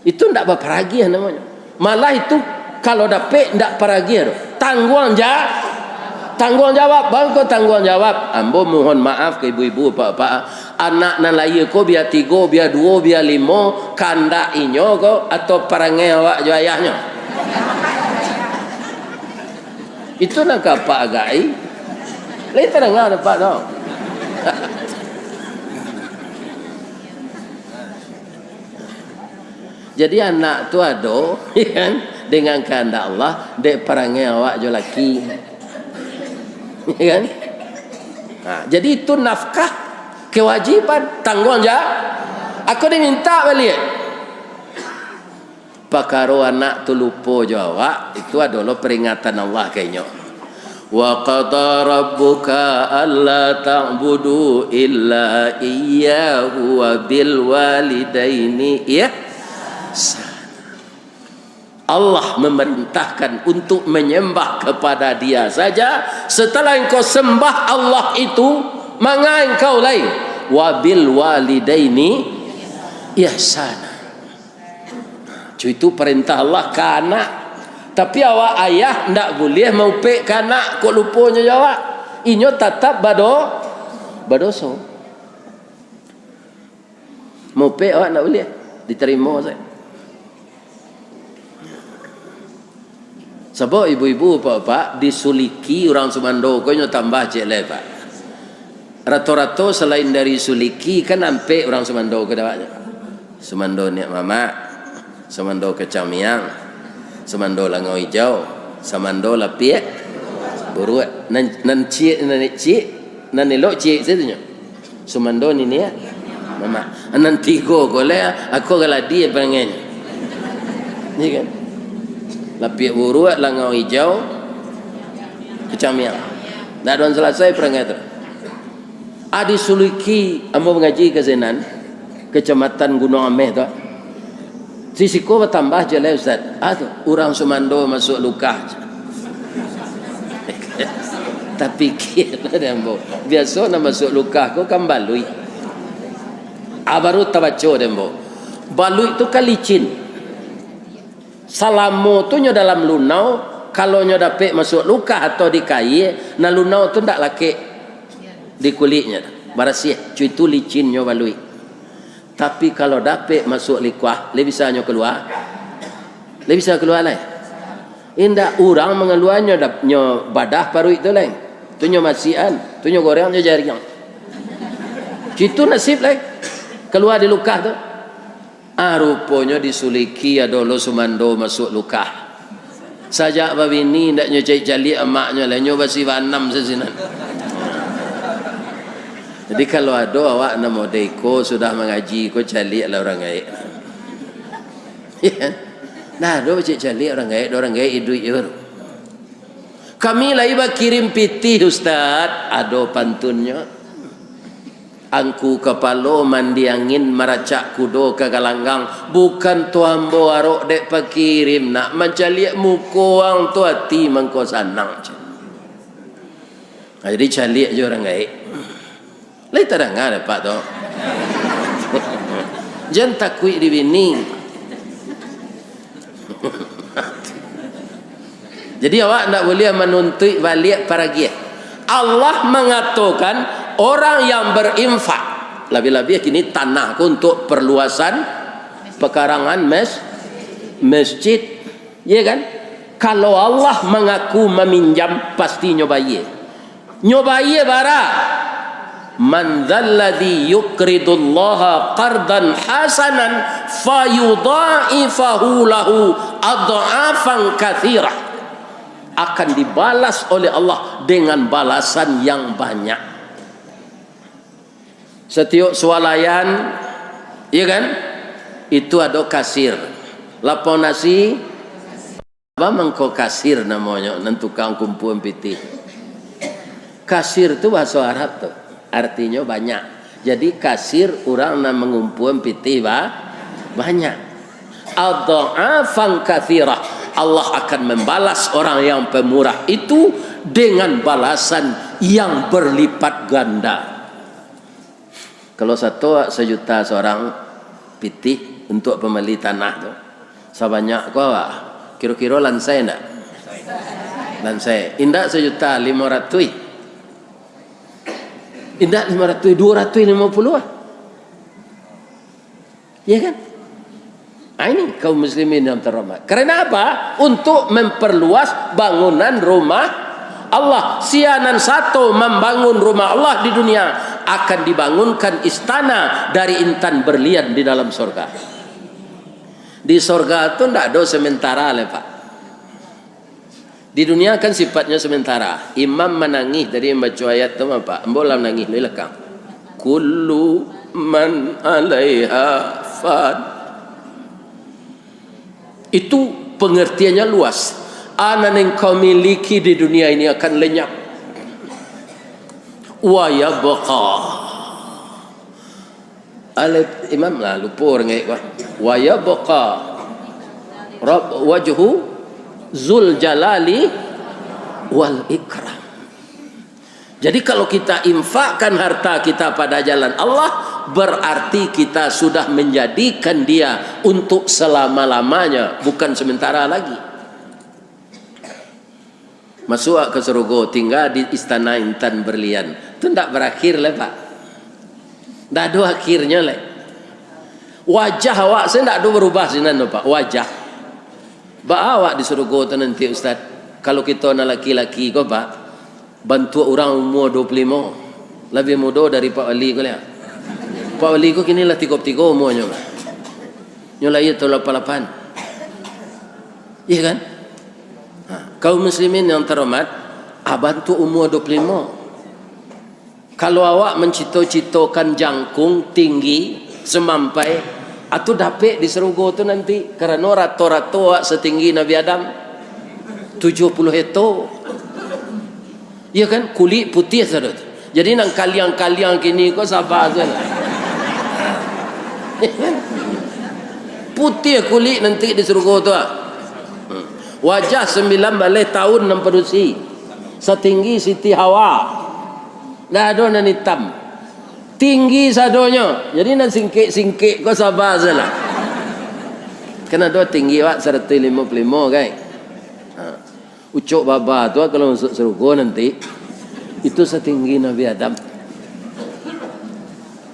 itu ndak baparagiah namonyo. Malah itu kalau dapek ndak paragiah doh. Tangguang ja-, tangguang jawab, bangko tangguang jawab. Ambo mohon maaf ka ibu-ibu, apak-apak. Anak nan lahia ko bia tigo, bia duo, bia limo, kandak inyo ko atau parangai awak jo ayahnyo? Itu nan ka apak agai. Lai tadanga dek apak tu. Jadi anak tu ado, ya kan, dengan kahandak Allah, dek parangai awak jo laki. Ya kan? Ha, jadi itu nafkah, kewajiban, tangguang ja-, ako diminta baliak. Pakaro anak tu lupo jo awak, itu adolah peringatan Allah ka inyo. "Wa qada rabbuka alla ta'budu illa iyyahu wa bil walidaini ihsana." Allah memerintahkan untuk menyembah kepada Dia saja. Setelah engkau sembah Allah itu, mangain kau lai, "Wa bil walidaini ihsana." Cu, itu parentah Allah ka anak. Tapi awak ayah ndak buliah maupek ka anak, kok luponyo jo awak. Inyo tatap bado-, badoso. Maupek awak ndak buliah, ditarimo sajo. Sabab ibu-ibu, bapak-bapak, disuliki urang sumando ko inyo tambah ciek lai, Pak. Rato-rato salain dari suliki, kan ampek urang sumando ko dek awak. Sumando niniak mamak, sumando kacang miang, sumando langau ijau, sumando lapiak buruak. Nan, nan ciek, nan ciek, nan elok ciek sajo nyo. Sumando niniak mamak. Nan tigo ko lai, ako galadi parangainyo. Iyo kan? Lapiak buruak, langau ijau, kacang miang. Ndak ado nan salasai parangai tu. Adi suliki, ambo mangaji ka sinan, Kecamatan Gunuang Ameh tu. Sisiko batambah ciek lai, Ustaz. Ah, tu, urang sumando masuak lukah. Tapikialah dek ambo. Biaso nan masuak lukah ko kan baluik. Ah, baru tabaco dek ambo. Baluik tu kan licin. Salamo tu nyo dalam lunau, kalau nyo dapek masuak lukah atau di kaia, nan lunau tu ndak lakek di kuliknyo, barasiah. Cu, itu licinnyo baluik. Tapi kalau dapek masuak lukah, lai bisa nyo kalua? Lai bisa kalua lai? Indak, urang mangaluanyo dap-, nyo badah paruik tu lai. Tu nyo masiakan, tu nyo goreng, nyo jariang. Cu, itu nasib lai. Kalua di lukah tu. Ah, ruponyo disuliki ado lo sumando masuak lukah. Sajak babini, indak nyo caliak-caliak amaknyo lai, nyo basibanam sasinan. Jadi, kalau ado awak nan model iko, sudah mangaji ko, caliaklah urang gaek. Yo kan? Nah, ado caliak-caliak urang gaek, urang gaek iduik je baru. Kami lai bakirim pitih, Ustaz. Ado pantunnyo. Angku kapalo mandi angin, maracak kudo ka galanggang. Bukan tu ambo arok dek pakirim, nak mancaliak muko ang tu ati mangko sanang. Nah, jadi caliak jo urang gaek. Lai tadanga dek apak tu. Jan takuik di bini. Jadi, awak ndak buliah manuntuik baliak paragiah. Allah mangatokan, orang yang berinfak, labiah-labiah kini tanah ko untuk perluasan pekarangan mes-, masjid. Iya kan? Kalau Allah mangaku maminjam, pasti nyo bayia. Nyo bayia bara? "Man dzalladzi yuqridullaha qardan hasanan fayudha'ifahu lahu adh'afan katsirah." Akan dibalas oleh Allah dengan balasan yang banyak. Satiok sualayan, iya kan? Itu ado kasir. Lapau nasi, Apo mangko kasir namonyo, nan tukang kumpuan pitih? Kasir tu bahaso Arab tu, artinyo banyak. Jadi, kasir urang nan mangumpuan pitih ba-, banyak. Adh'afan katsirah. Allah akan membalas orang yang pemurah itu dengan balasan yang berlipat ganda. Kalau sato sajuta surang pitih untuak pambali tanah tu, sabanyak ko awak, kiro-kiro lansai ndak? Lansai. Indak sajuta limo ratuih? Indak limo ratuih, duo ratuih limo puluah lah. Ya kan? Ah, ini kaum muslimin yang terhormat. Karena apa? Untuk memperluas bangunan rumah Allah, sia nan sato mambangun rumah Allah di dunia, akan dibangunkan istana dari intan berlian di dalam sorga. Di sorga tu ndak ado sementara lai, Pak. Di dunia kan sifatnyo sementara. Imam manangih tadi mambaco ayat tu, Pak. Ambo lah manangih di lakang. Kullu man alaiha fan. Itu pengertiannya luas. A nan engkau miliki di dunia ini akan lenyap. Wa yabqa. Alif Imam lah, lupo urang gaek, wah. Wa yabqa Rabb wajhu zul jalali wal ikram. Jadi, kalau kita infakkan harta kita pada jalan Allah, berarti kita sudah menjadikan dia untuk selama-lamanya, bukan sementara lagi. Masuak ka sarugo, tingga di istana intan berlian. Tu ndak barakhir lai, Pak. Ndak ado akhirnyo lai. Wajah awak se ndak ado barubah sinan tu, Pak. Wajah. Baa awak di sarugo tu nanti, Ustaz? Kalau kito nan laki-laki ko, Pak, bantuak urang umua duo puluah limo. Labiah mudo dari Pak Wali ko, liak. Pak Wali ko kini lah tigo puluah tigo umuanyo, Pak. Nyo lahia tahun lapan lapan. Iya kan? Ha, kaum muslimin yang terhormat, abah tu umua duo puluah limo. Kalau awak mancito-citokan jangkung tinggi, sumampai, atu dapek di sarugo tu nanti, karano rato-rato awak satinggi Nabi Adam, tujuah puluah heto. Iya kan? Kulik putiah sado tu. Jadi, nan kaliang-kaliang kini ko saba sajolah. Putiah kulik nanti di sarugo tu, ah. Hmm. Wajah sambilan baleh tahun nan padusi. Satinggi Siti Hawa. Ndak ado nan itam. Tinggi sadonyo. Jadi, nan singkek-singkek ko saba sajolah. Kan ado tinggi awak saratuih limo puluah limo, kan? Ha. Ucok baba tu kalau masuak sarugo nanti, itu satinggi Nabi Adam.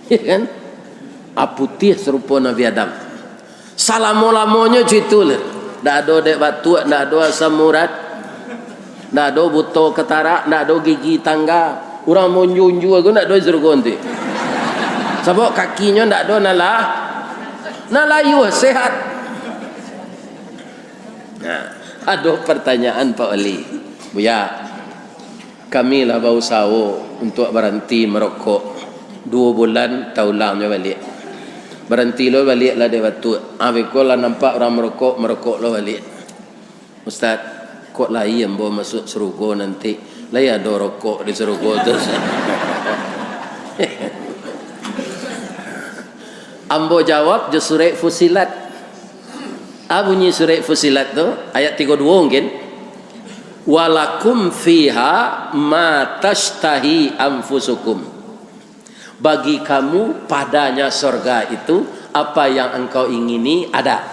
Ya kan? Ah, putiah sarupo Nabi Adam. Salamo-lamonyo co itu lah. Ndak ado dek batuak, ndak ado asam urat, ndak ado buto katarak, ndak ado gigi tangga. Urang monjua-unjua ko ndak ado di sarugo nanti. Sabab kakinyo ndak ado nan la-, nan layuah, sehat. Nah, ado partanyaan, Pak Wali. Buya, kami lah bausaho untuak baranti marokok. Duo bulan, taulangnyo baliak. Baranti lo baliak lah dek batuak. Ah, beko lah nampak urang marokok, marokok lo baliak. Ustaz, kok lai ambo masuak sarugo nanti? Lai ado rokok di sarugo tu, Ustaz? Ambo jawab jo surek Fusilat. Ah, bunyi surek Fusilat tu, ayat tigo duo mungkin. "Walakum fiha ma tashtahi anfusukum." Bagi kamu padanya sorga itu, apa yang engkau ingini ada.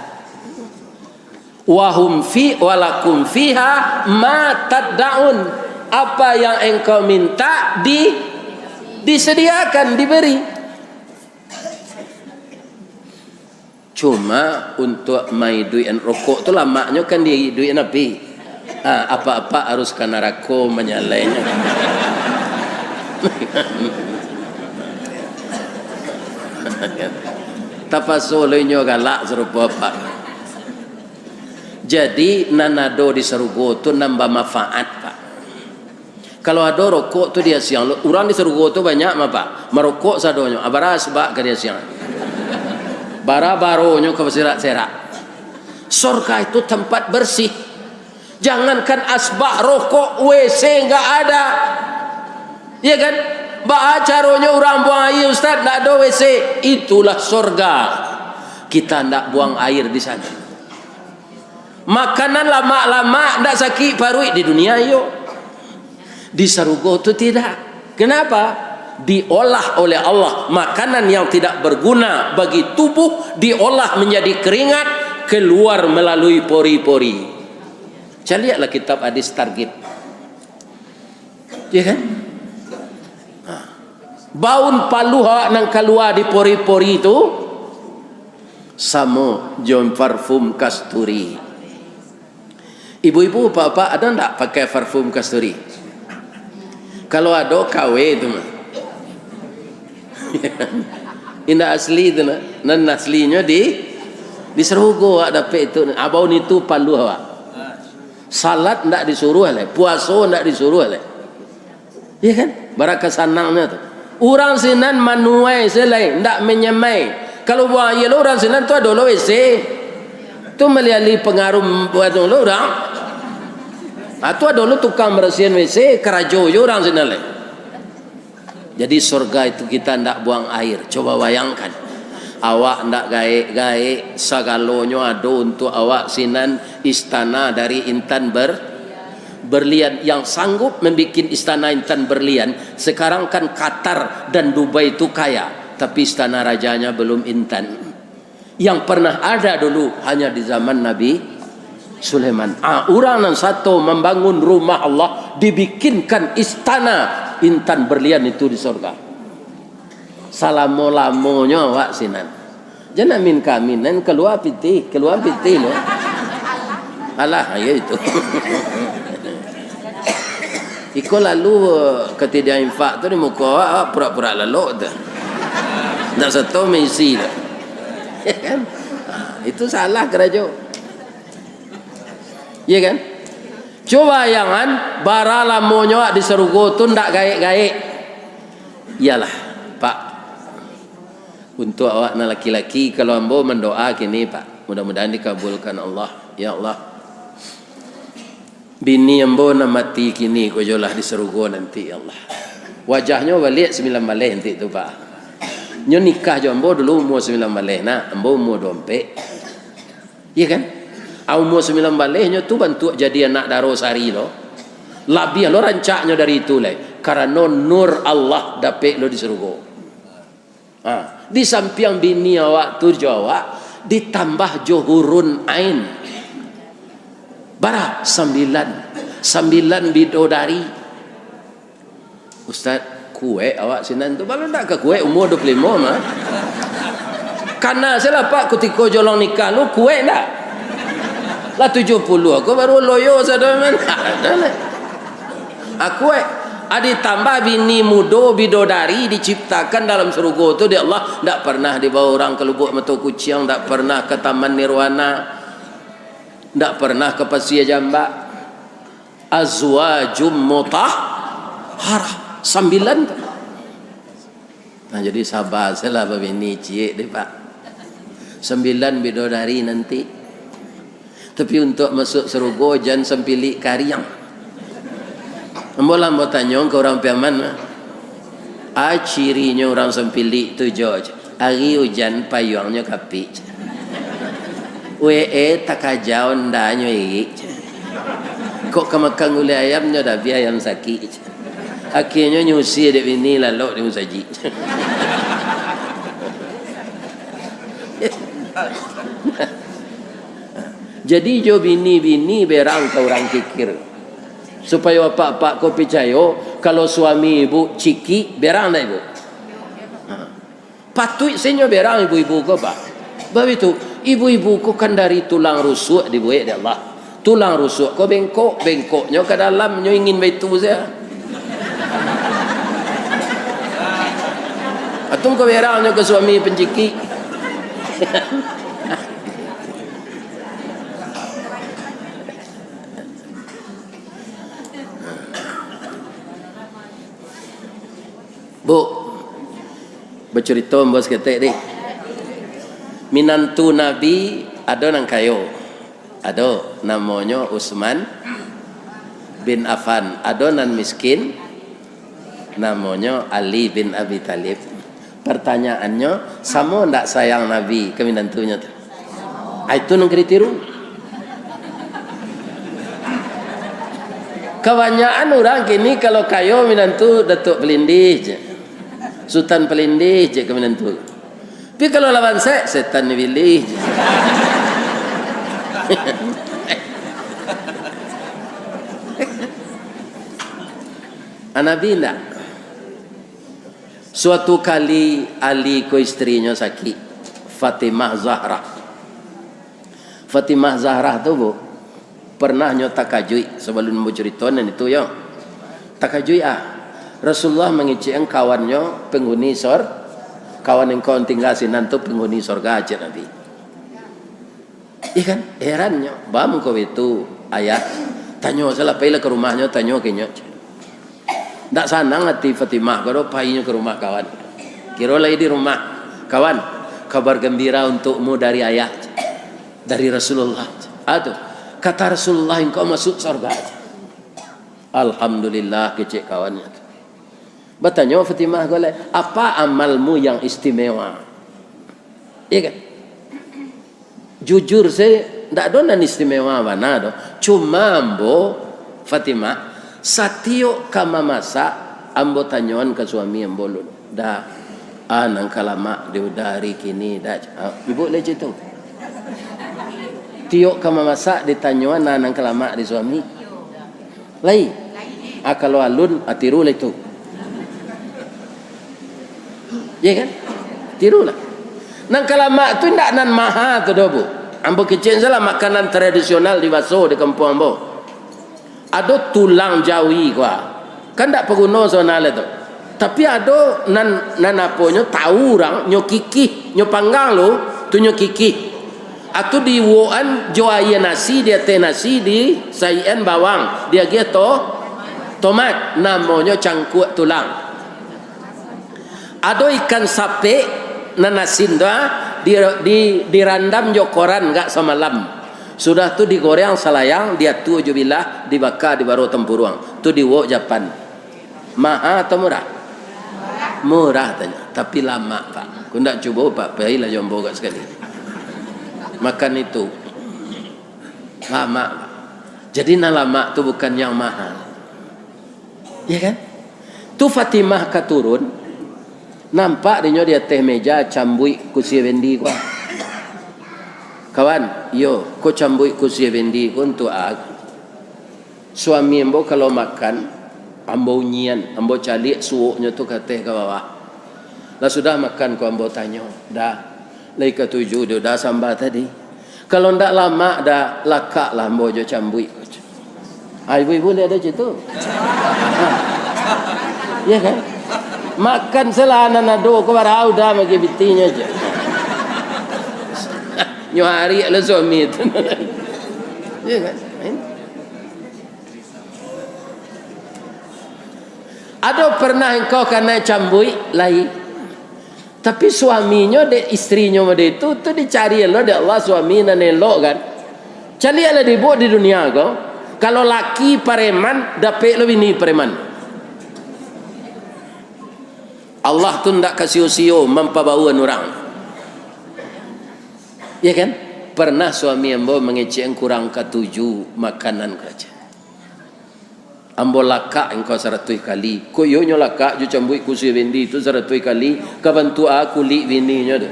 "Wahum fi, walakum fiha ma taddaun." Apa yang engkau minta di-, disediakan, diberi. Cuma untuak maiduikan rokok tu lamaknyo kan di iduikan api. Ah, apak-apak harus ka narako manyalainyo. Tapaso lo inyo galak sarupo apak. Jadi, nan ado di sarugo tu nan bamanfaat, Pak. Kalau ado rokok tu diasiang, urang di sarugo tu banyak mah, Pak. Marokok sadonyo, ah, bara asbak ka diasiang. Bara baronyo ka baserak-serak. Sorga itu tempat bersih. Jangankan asbak, rokok, W C nggak ada. Iya kan? Baa caronyo urang buang aia, Ustaz, ndak ado W C? Itulah sorga. Kita ndak buang air di sana. Makanan lamak-lamak, ndak sakik paruik di dunia, iyo. Di sarugo tu tidak. Kenapa? Diolah oleh Allah. Makanan yang tidak berguna bagi tubuh diolah menjadi keringat, keluar melalui pori-pori. Caliaklah kitab hadis Targhib. Ya kan? Nah. Baun paluah awak nan kalua di pori-pori tu samo jo parfum kasturi. Ibu-ibu, bapak-bapak, ado ndak pakai parfum kasturi? Kalau ado, kawe tu mah. Indak asli tu nah. Nan aslinyo di, di sarugo awak dapek tu. Abau nitu paluah awak. Salat ndak disuruah lai, puaso ndak disuruah lai. Iya kan? Baraka sanangnyo tu. Urang sinan manuai se lai, ndak manyamai. Kalau buang aia lo urang sinan tu ado lo W C. Tu maliali pangaruah buat lo urang. Ah, tu ado lo tukang barasiahan W C, karajo jo urang sinan lai. Jadi, surga itu kita ndak buang air. Coba bayangkan. Awak ndak gaek-gaek, sagalonyo ado untuak awak sinan, istana dari intan ber-, berlian. Yang sanggup membikin istana intan berlian, sekarang kan Qatar dan Dubai itu kaya, tapi istana rajanya belum intan. Yang pernah ada dulu hanya di zaman Nabi Sulaiman. Ah, urang nan sato mambangun rumah Allah, dibikinkan istana intan berlian itu di sorga. Salamo-lamonyo awak sinan. Jan amin ka amin, nan kalua pitih, kalua pitih lo. Alah, iyo itu. Iko lalu, eh, katidiang infak tu di muko awak, awak pura-pura lalok tu. Ndak sato maisi tu. Kan? Ha, itu salah karajo. Iya kan? Cubo bayangan, bara lamonyo awak di sarugo tu ndak gaek-gaek. Iyolah, Pak. Untuak awak nan laki-laki, kalau ambo mandoa kini, Pak, mudah-mudahan dikabulkan Allah. Ya Allah, bini ambo nan mati kini ko jo lah di sarugo nanti, ya Allah. Wajahnyo baliak sambilan baleh nanti tu, Pak. Nyo nikah jo ambo dulu umua sambilan baleh, nah, ambo umua duo ampek. Iya kan? Ah, umua sambilan baleh nyo tu bantuak jadi anak daro sari lo. Labiah lo rancaknyo dari itu lai. Karano nur Allah dapek lo di sarugo. Ha, di sampiang bini awak tu jo awak, ditambah jo hurun ain. Bara? Sambilan. Sambilan bidodari. Ustaz, kuek awak sinan tu? Baa ndak ka kuek, umua duo puluah limo mah. Kana se lah, Pak, kutiko jolong nikah lu, kuek ndak? Lah tujuah puluah ko baru loyo sado mah. Ah, kuek. Ah, ditambah bini mudo, bidodari diciptakan dalam sarugo tu dek Allah, ndak pernah dibawa urang ka Lubuak Mato Kuciang, ndak pernah ka Taman Nirwana, ndak pernah ka Pasia Jambak. Azwajum mutahharah. Sambilan tu. Nah, jadi saba se lah babini ciek deh, Pak. Sambilan bidodari nanti. Tapi untuak masuak sarugo, jan sampilik kariang. Ambo lah ambo tanyo ka urang Piaman mah. A cirinyo urang sampilik tu, jo, ari ujan payuangnyo kapik. Wee takaja ondanyo irik. Kok ka makan gulai ayam nyo dabiah ayam sakik. Akhianyo nyusi dek bini lalok di musajik. Jadi jo bini-bini berang ka urang kikir. Supayo apak-apak ko picayo, kalau suami ibu cikik, berang ndak ibu? Ha. Patuik se nyo berang ibu-ibu ko, Pak. Baitu, ibu-ibu ko kan dari tulang rusuak dibuek dek Allah. Tulang rusuak ko bengkok, bengkoknyo ka dalam, nyo ingin baitu sajo. Atung ko berang nyo ka suami pancikik. Bu, bacurito ambo saketek, dih. Minantu Nabi ado nan kayo, ado namonyo Utsman bin Affan, ado nan miskin, namonyo Ali bin Abi Thalib. Partanyaannyo, samo ndak sayang Nabi ka minantunyo tu? Ah, itu nan ka ditiru. Kabanyakan urang kini kalau kayo minantu Datuak Palindih je. Sutan Palindih je ka minantu. Tapi kalau lah bansaik, setan ni pilih je. Ah, Nabi ndak? Suatu kali Ali ko istrinyo sakik, Fatimah Zahrah. Fatimah Zahrah tu, Bu, pernah nyo takajuik, sabalun ambo curito nan itu yo. Takajuik ah. Rasulullah mangecekan kawannyo penghuni sor-, kawan engkau nan tingga sinan tu penghuni sorga, cek Nabi. Iya kan? Herannyo, baa mangko baitu, Ayah? Tanyo sajolah, pailah ka rumahnyo, tanyo ka inyo. Ndak sanang ati Fatimah ko doh, painyo ka rumah kawan. Kiro lai di rumah, "Kawan, kabar gembira untukmu dari Ayah, dari Rasulullah." Ah, tu. Kata Rasulullah, "Engkau masuk sorga." "Alhamdulillah," kecek kawannyo tu. Batanyo Fatimah ko lai, "Apa amalmu yang istimewa?" Iya kan? Jujur se, ndak ado nan istimewa bana doh. Cuma ambo, Fatimah, satiok ka mamasak, ambo tanyoan ka suami ambo dulu. "Da, a nan ka lamak di uda ari kini, Da?" Ah, ibu lai cak tu. Tiok ka mamasak ditanyoan, a nan ka lamak di suami. Lai. Ah, kalau alun, ah, tirulah itu. Ya kan? Tirulah. Nan ka lamak tu indak nan maha tu doh, Bu. Ambo kecek sajolah makanan tradisional di Baso, di kampuang ambo. Ado tulang jawi ko. Kan ndak paguno sabananyo tu. Tapi ado nan, nan aponyo, tau urang, nyo kikih, nyo panggang lo, tu nyo kikih. Atu diuwokan jo aia nasi, di ateh nasi disaikan bawang, diagiah to-, tomat, namonyo cangkuak tulang. Ado ikan sapek nan asin tu, ah, di, di, dirandam jo koran agak samalam. Sudah tu digoreng salayang, diatu jo bilah, dibaka di baro tampuruang. Tu diuwok japan. Maha atau murah? Murah, tanyo. Tapi lamak, Pak. Kok ndak cubo, Pak, pailah jo ambo agak sakali. Makan itu. Lamak, Pak. Jadi, nan lamak tu bukan yang mahal. Ya kan? Tu Fatimah ka turun, nampak dinyo di ateh meja cambuik kusi bendi ko. "Kawan, iyo, ko cambuik kusi bendi ko untuak a." Suami ambo kalau makan, ambo unyian, ambo caliak suoknyo tu ka ateh ka bawah. Lah sudah makan ko ambo tanyo, "Da, lai katuju di uda samba tadi? Kalau ndak lamak, Da, lakaklah ambo jo cambuik." Ah, ibu-ibu lai ado cak tu. Ah. Ya kan? Makan salah nan ado ko barau Da bagi bitinyo je. Nyo ariak lah suami tu. Ya kan? Ado pernah engkau kanai cambuik? Lai. Tapi suaminyo, dek istrinyo mode itu, tu dicari lo dek Allah suami nan elok, kan. Caliaklah di buek di dunia ko, kalau laki pareman, dapek lo bini pareman. Allah tu ndak ka sio-sio mampabauan urang. Ya kan? Pernah suami ambo mangecekan kurang katuju makanan ko. Ambo lakak engkau saratuih kali. Kok iyo nyo lakak jo cambuik kusi bendi tu saratuih kali, ka bantuak a kulik bininyo tu.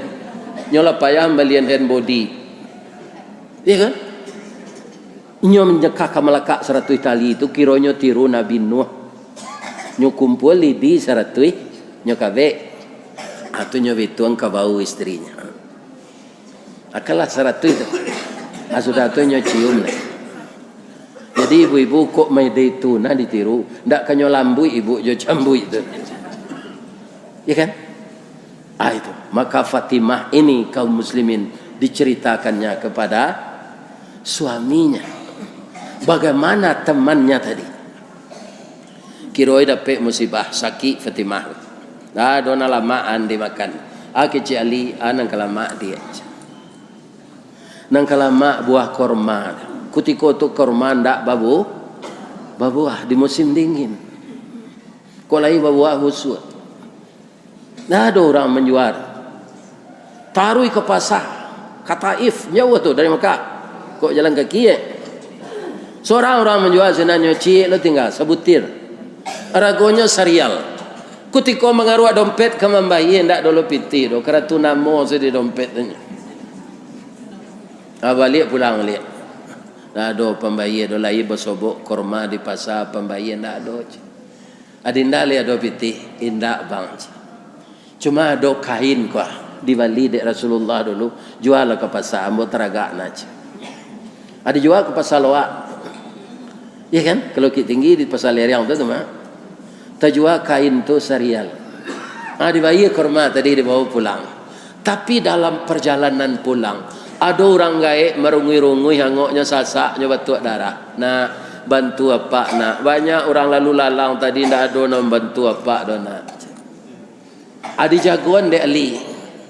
Nyo lah payah mambalian hand body. Iya kan? Inyo manjekah ka malakak saratuih tali tu, kironyo tiru Nabi Nuh. Nyo kumpua lidi saratuih, nyo kabek. Ah, tu nyo bituang ka bau istrinyo. Akanlah saratuih tu. Ah, sudah tu nyo cium lah. Jadi ibu-ibu kok mode itu nah ditiru, ndak ka nyo lambuik ibu jo cambuik tu. Ya kan? Ah, itu. Maka Fatimah ini, kaum muslimin, diceritakannya kepada suaminya. Bagaimana temannya tadi? Kiroi dapek musibah, sakik Fatimah. Ah, ado nan lamak an dimakan. Ah, kecek Ali, ah, nan ka lamak dia. Nan ka lamak buah korma. Kutiko tu korma ndak babu-, babuah di musim dingin. Kok lai babuah busuak. Ndak ado urang manjual. Taruih ka pasa, ka Taif, jauah tu dari Mekah. Kok jalan kaki, eh? Sorang urang manjual sinan nyo, ciek lo tingga, sabutir. Aragonyo sarial. Kutiko mangaruak dompet ka mambayia, ndak ado lo pitih do, karatu namo se di dompet tu nyo. Ah, baliak pulang baliak. Ndak ado pambayia do, lai basobok korma di pasa, pambayia ndak ado. Adinda lai ado pitih? Indak, Bang. Cuma ado kain ko, dibali dek Rasulullah dulu, jualah ka pasa, ambo taragak nah. Ado jua ka pasa Loak. Iya kan? Kalau Bukittinggi di Pasa Leriang tu, tu mah. Tajua kain tu sarial. Ah, dibayia kurma tadi, dibawa pulang. Tapi dalam parjalanan pulang, ado urang gaek marunguih-runguih, angoknyo sasak, nyo batuak darah. "Nak, bantu apak, nak. Banyak urang lalu lalang tadi, ndak ado nan bantu apak doh, nak." Ah, dijagoan dek Ali,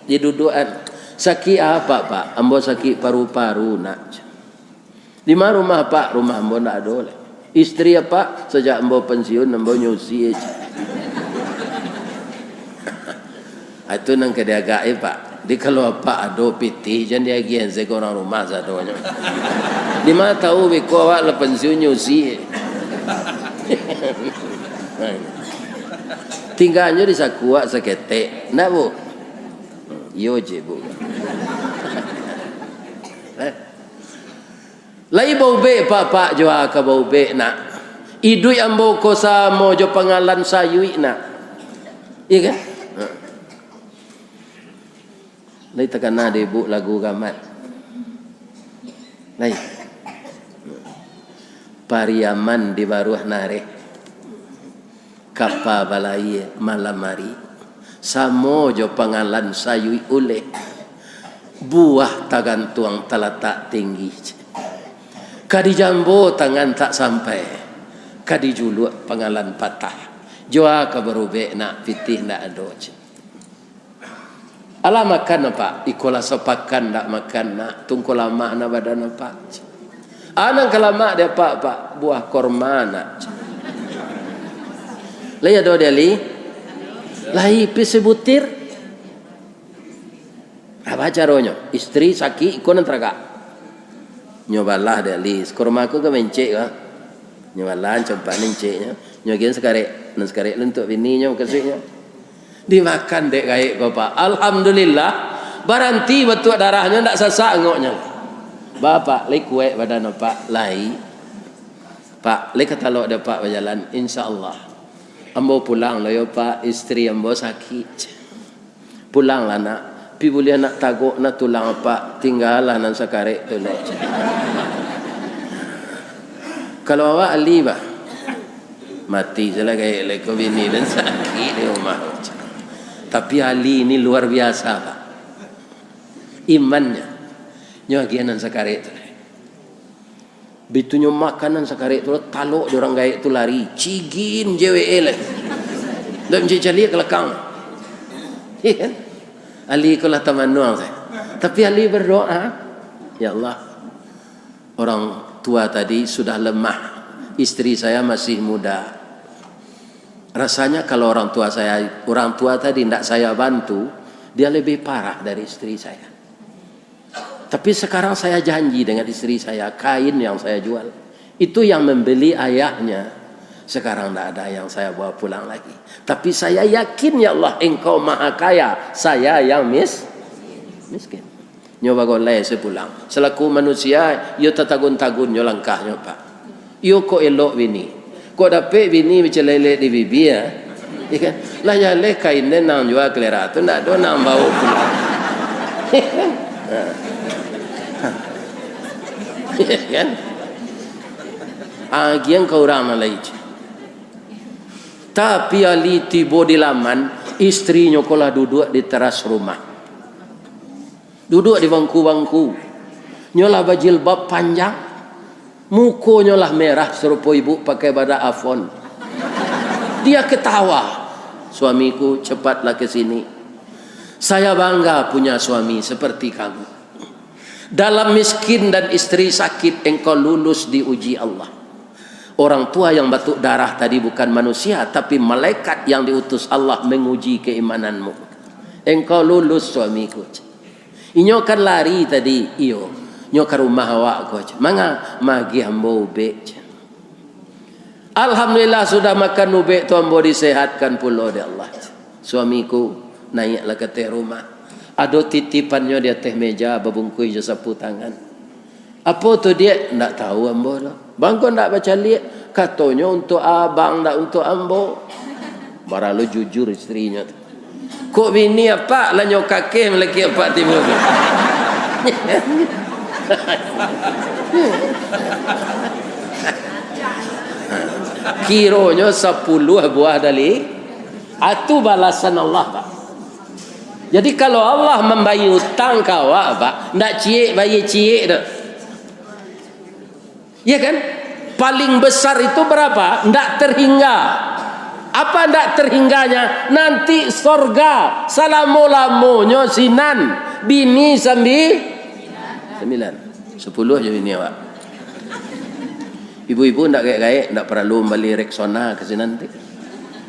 diduduakan. "Sakik apak, Pak?" "Ambo sakik paru-paru, nak." "Di ma rumah apak?" "Rumah ambo ndak ado lai. Istri apak?" "Sajak ambo pensiun, ambo nyusi aja." Ah, itu nan ka diagak, eh, Pak. Di kalau apak ado pitih, jan diagiahan se ka urang rumah sadonyo. Di ma tahu beko awak lah pensiun nyusi. Tingganyo di sakuak saketek. Ndak, Bu? Iyo je, Bu. Eh? "Lai baubek, Pak, Pak?" "Jua ka baubek, nak. Iduik ambo ko samo jo pangalan sayuik, nak." Iya kan? Ha. Lai takana dek Ibu lagu gamal? Lai. Pariaman di baruah nareh. Kapa balayia malam ari, samo jo pangalan sayuik uleh, buah tagantuang talatak tinggi. Ka dijambo tangan tak sampai, ka dijuluak pangalan patah. Jua ka barubek nak, pitih ndak ado. Alah makan, Pak? Iko lah sapakan ndak makan, nak. Tungko lamah nah badan, Pak. Anang ka lamak dek apak, Pak? Buah korma, nak. Lai ado dek Ali? Lai, pi sabutir. Apa caronyo? Istri sakik, iko nan taragak. Nyo balah dek Ali. Korma ko ka mencek ka? Nyo balah, campak ni enceknyo. Nyo agiahan sakarek. Nan sakarek tu untuak bininyo, mukasuiknyo. Dimakan dek gaek ko, Pak. Alhamdulillah, baranti batuak darahnyo, ndak sasak angoknyo. Bapak, lai kuaik badan apak? Lai. Pak, lai ka talok dek apak bajalan? Insya Allah. Ambo pulang lo yo, Pak, istri ambo sakik. Pulanglah, nak. Pi buliah nak tagok nah tulang apak, tinggalah nan sakarek tu lai. Kalau awak Ali, bah, mati salah gaek lai ko bini den sakik di rumah. Tapi Ali ni luar biasa, Pak. Imannyo, nyo agiah nan sakarek tu. Bitu nyo makan nan sakarek tu, talok jo urang gaek tu lari, cigin je we lai. Ndak mancaliak ka lakang. Iya kan? Ali ko lah tamanuang sajo. Tapi Ali berdoa, "Ya Allah, orang tua tadi sudah lemah, istri saya masih muda. Rasanya kalau orang tua saya, orang tua tadi ndak saya bantu, dia lebih parah dari istri saya. Tapi sekarang saya janji dengan istri saya, kain yang saya jual, itu yang membeli ayahnya. Sekarang ndak ada yang saya bawa pulang lagi. Tapi saya yakin, ya Allah, Engkau Maha Kaya, saya yang mis-, miskin." Nyo bagolai sapulang. Salaku manusia, iyo tatagun-tagun nyo langkahnyo, Pak. Iyo kok elok bini. Kok dapek bini bacalelek di bibia, ya kan? Lah jaleh kain den nan jua kalera tu, ndak ado nan bawa pulang. Iya kan? Agian ka urang nan lai. Tapi Ali tibo di laman, istrinyo ko lah duduak di teras rumah. Duduak di bangku-bangku. Nyo lah bajilbab panjang. Mukonyo lah merah sarupo ibu pakai badak Avon. Dia ketawa. "Suamiku, cepatlah ke sini. Saya bangga punya suami seperti kamu. Dalam miskin dan istri sakit, engkau lulus diuji Allah. Orang tua yang batuk darah tadi bukan manusia, tapi malaikat yang diutus Allah menguji keimananmu. Engkau lulus, suamiku." Inyo kan lari tadi, iyo. Nyo ka rumah awak ko, ceh. "Manga?" "Magiah ambo ubek, ceh." "Alhamdulillah, sudah makan ubek tu, ambo disehatkan pulo dek Allah, ceh. Suamiku, naiaklah ka ateh rumah. Ado titipannyo di ateh meja, babungkuih jo sapu tangan." "Apo tu, Diak?" "Ndak tahu ambo doh." "Bangko ndak bacaliak?" "Katonyo untuak abang, ndak untuak ambo." Bara lo jujur istrinyo tu. Kok bini apak lah nyo kakeh malaki apak tibo tu. Kironyo sapuluah buah dari, ah, tu balasan Allah, Pak. Jadi, kalau Allah mambayia utang ka awak, Pak, ndak ciek bayia ciek tu. Iya kan? Paling besar itu berapa? Ndak terhingga. Apa ndak terhingganya? Nanti sorga salamo-lamonyo sinan. Bini sambi-, sambilan. Sapuluah jo bini awak. Ibu-ibu ndak gaek-gaek, ndak paralu mambali Rexona ka sinan ti.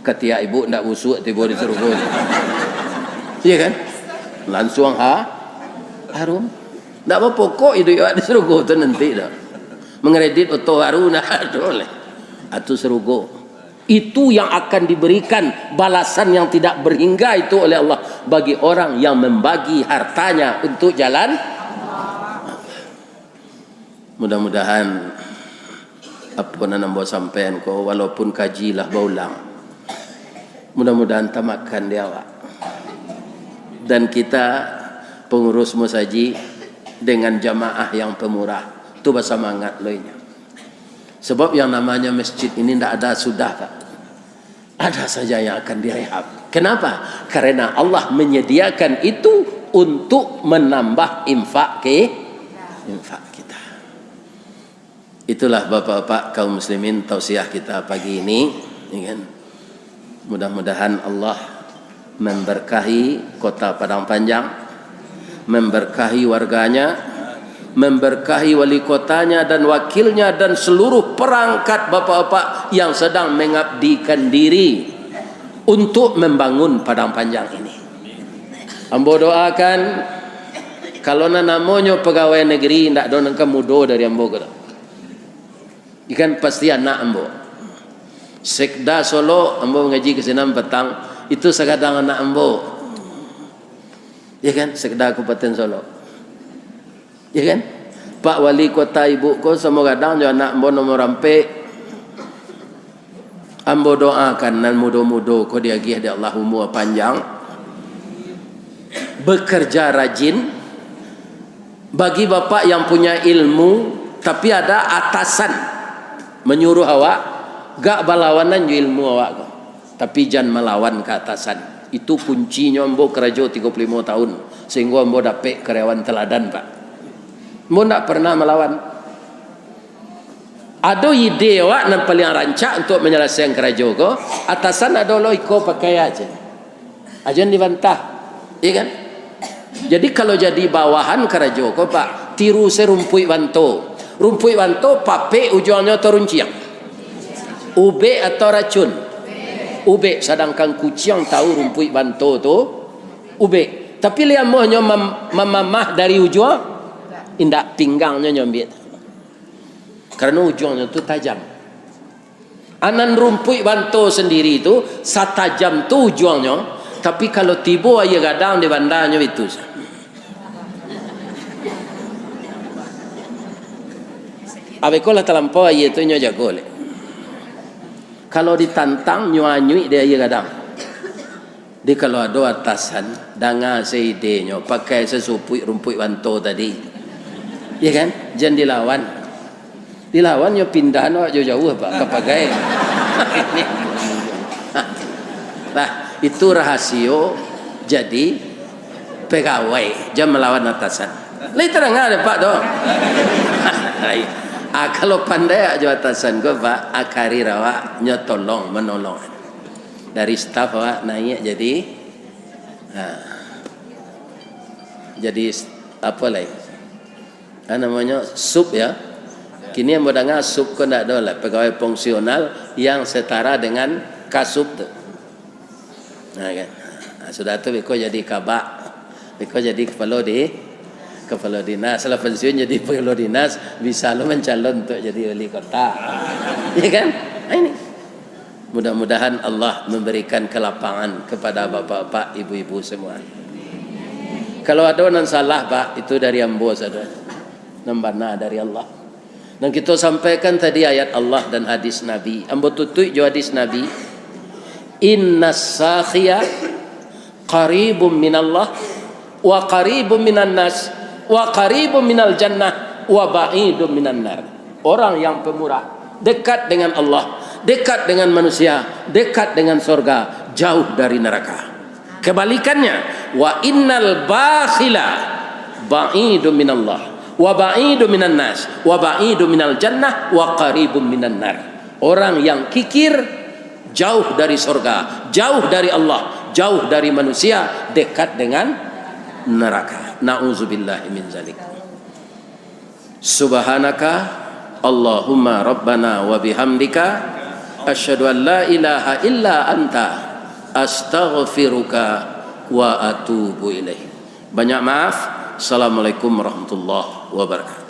Katiak ibu ndak busuak tibo di sarugo. Iya kan? Lansuang ha-, harum. Ndak bapokok iduik awak di sarugo tu nanti dah. Mangredit oto baru, ndak ado lai. Atu sarugo. Itu yang akan diberikan balasan yang tidak berhingga itu oleh Allah bagi orang yang membagi hartanya untuk jalan. Mudah-mudahan apo nan ambo sampaian ko, walaupun kaji lah baulang, mudah-mudahan tamakan di awak. Dan kita pengurus musajik dengan jamaah yang pemurah, tu basamangat lo inyo. Sebab yang namanya masjid ini ndak ada sudah, Pak. Ada saja yang akan direhab. Kenapa? Karena Allah menyediakan itu untuk menambah infak ke-, infak kita. Itulah bapak-bapak kaum muslimin tausiah kita pagi ini, ya kan? Mudah-mudahan Allah memberkahi Kota Padang Panjang, memberkahi warganya, memberkahi wali kotanya dan wakilnya dan seluruh perangkat bapak-bapak yang sedang mengabdikan diri untuk membangun Padang Panjang ini. Ambo doakan, kalau nan namonyo pegawai negeri, ndak ado nan ka mudo dari ambo ko. Ikan pasti anak ambo. Sekda Solok, ambo mangaji ka sinan patang, itu sagadang anak ambo. Ya kan, Sekda Kabupaten Solok. Ya kan? Pak Wali Kota ibu ko samo gadang jo anak ambo nomor ampek. Ambo doakan nan mudo-mudo ko diagiah dek Allah umua panjang, bekerja rajin. Bagi bapak yang punya ilmu, tapi ada atasan manyuruh awak, gak balawanan jo ilmu awak ko. Tapi jan malawan ka atasan. Itu kuncinyo ambo karajo tigo puluah limo tahun, sehinggo ambo dapek karyawan teladan, Pak. Ambo ndak pernah malawan. Ado ide awak nan paliang rancak untuak manyalasaian karajo ko, atasan ado lo iko pakai aja. Ajan dibantah. Iya kan? Jadi, kalau jadi bawahan karajo ko, Pak, tiru se rumpuik banto. Rumpuik banto papek ujuangnyo atau runciang? Ubek atau racun? Ubek, sadangkan kuciang tahu rumpuik banto tu ubek. Tapi liamuahnyo mam-, mamamah dari ujuang, indak, pinggangnyo nyo ambiak. Karano ujuangnyo tu tajam. Anan rumpuik banto sandiri tu, satajam tu ujuangnyo, tapi kalau tibo aia gadang di bandanyo itu. Abih ko lah talampau aia tu nyo jago leh. Kalau ditantang, nyo anyuik di aia gadang. Jadi, kalau ado atasan, danga se idenyo, pakai se supuik rumpuik banto tadi. Ya kan? Jan dilawan. Dilawan, yo pindahan awak jauah-jauah, Pak, ka pagai. Nah, itu rahasio jadi pegawai, jan malawan atasan. Lai tadanga dek Pak tu. Ah, kalau pandai awak jo atasan ko, Pak, ah, karir awak nyo tolong manolong. Dari staf awak naiak jadi, ha, jadi s-, apo lai? Ha, namonyo sup, ya. Kini ambo danga sup ko ndak ado lah, pegawai fungsional yang setara dengan kasub tu. Nah, kan. Nah, sudah tu beko jadi kabak, beko jadi kepala di, kepala dinas. Lah pensiun jadi kepala dinas, bisa lo mancalon untuk jadi wali kota. Ya kan? Nah, ini. Mudah-mudahan Allah memberikan kelapangan kepada bapak-bapak, ibu-ibu semua. Kalau ado nan salah, Pak, itu dari ambo sajo. Nan bana dari Allah. Nan kito sampaikan tadi ayat Allah dan hadis Nabi. Ambo tutuik jo hadis Nabi. Innas sakhiya qaribum minallah, wa qaribum minan nas, wa qaribum minal jannah, wa ba'idum minan nar. Orang yang pemurah dekat dengan Allah Dekat dengan manusia, dekat dengan sorga, jauh dari neraka. Kebalikannya, wa innal bakhila ba'idun minallah, wa ba'idun minan nas, wa ba'idun minal jannah, wa qaribun minan nar. Orang yang kikir jauh dari sorga, jauh dari Allah, jauh dari manusia, dekat dengan neraka. Na'udzubillahi min zalik. Subhanaka Allahumma rabbana wa bihamdika, asyhadu an la ilaha illa anta, astaghfiruka wa atubu ilaik. Banyak maaf. Assalamualaikum warahmatullahi wabarakatuh.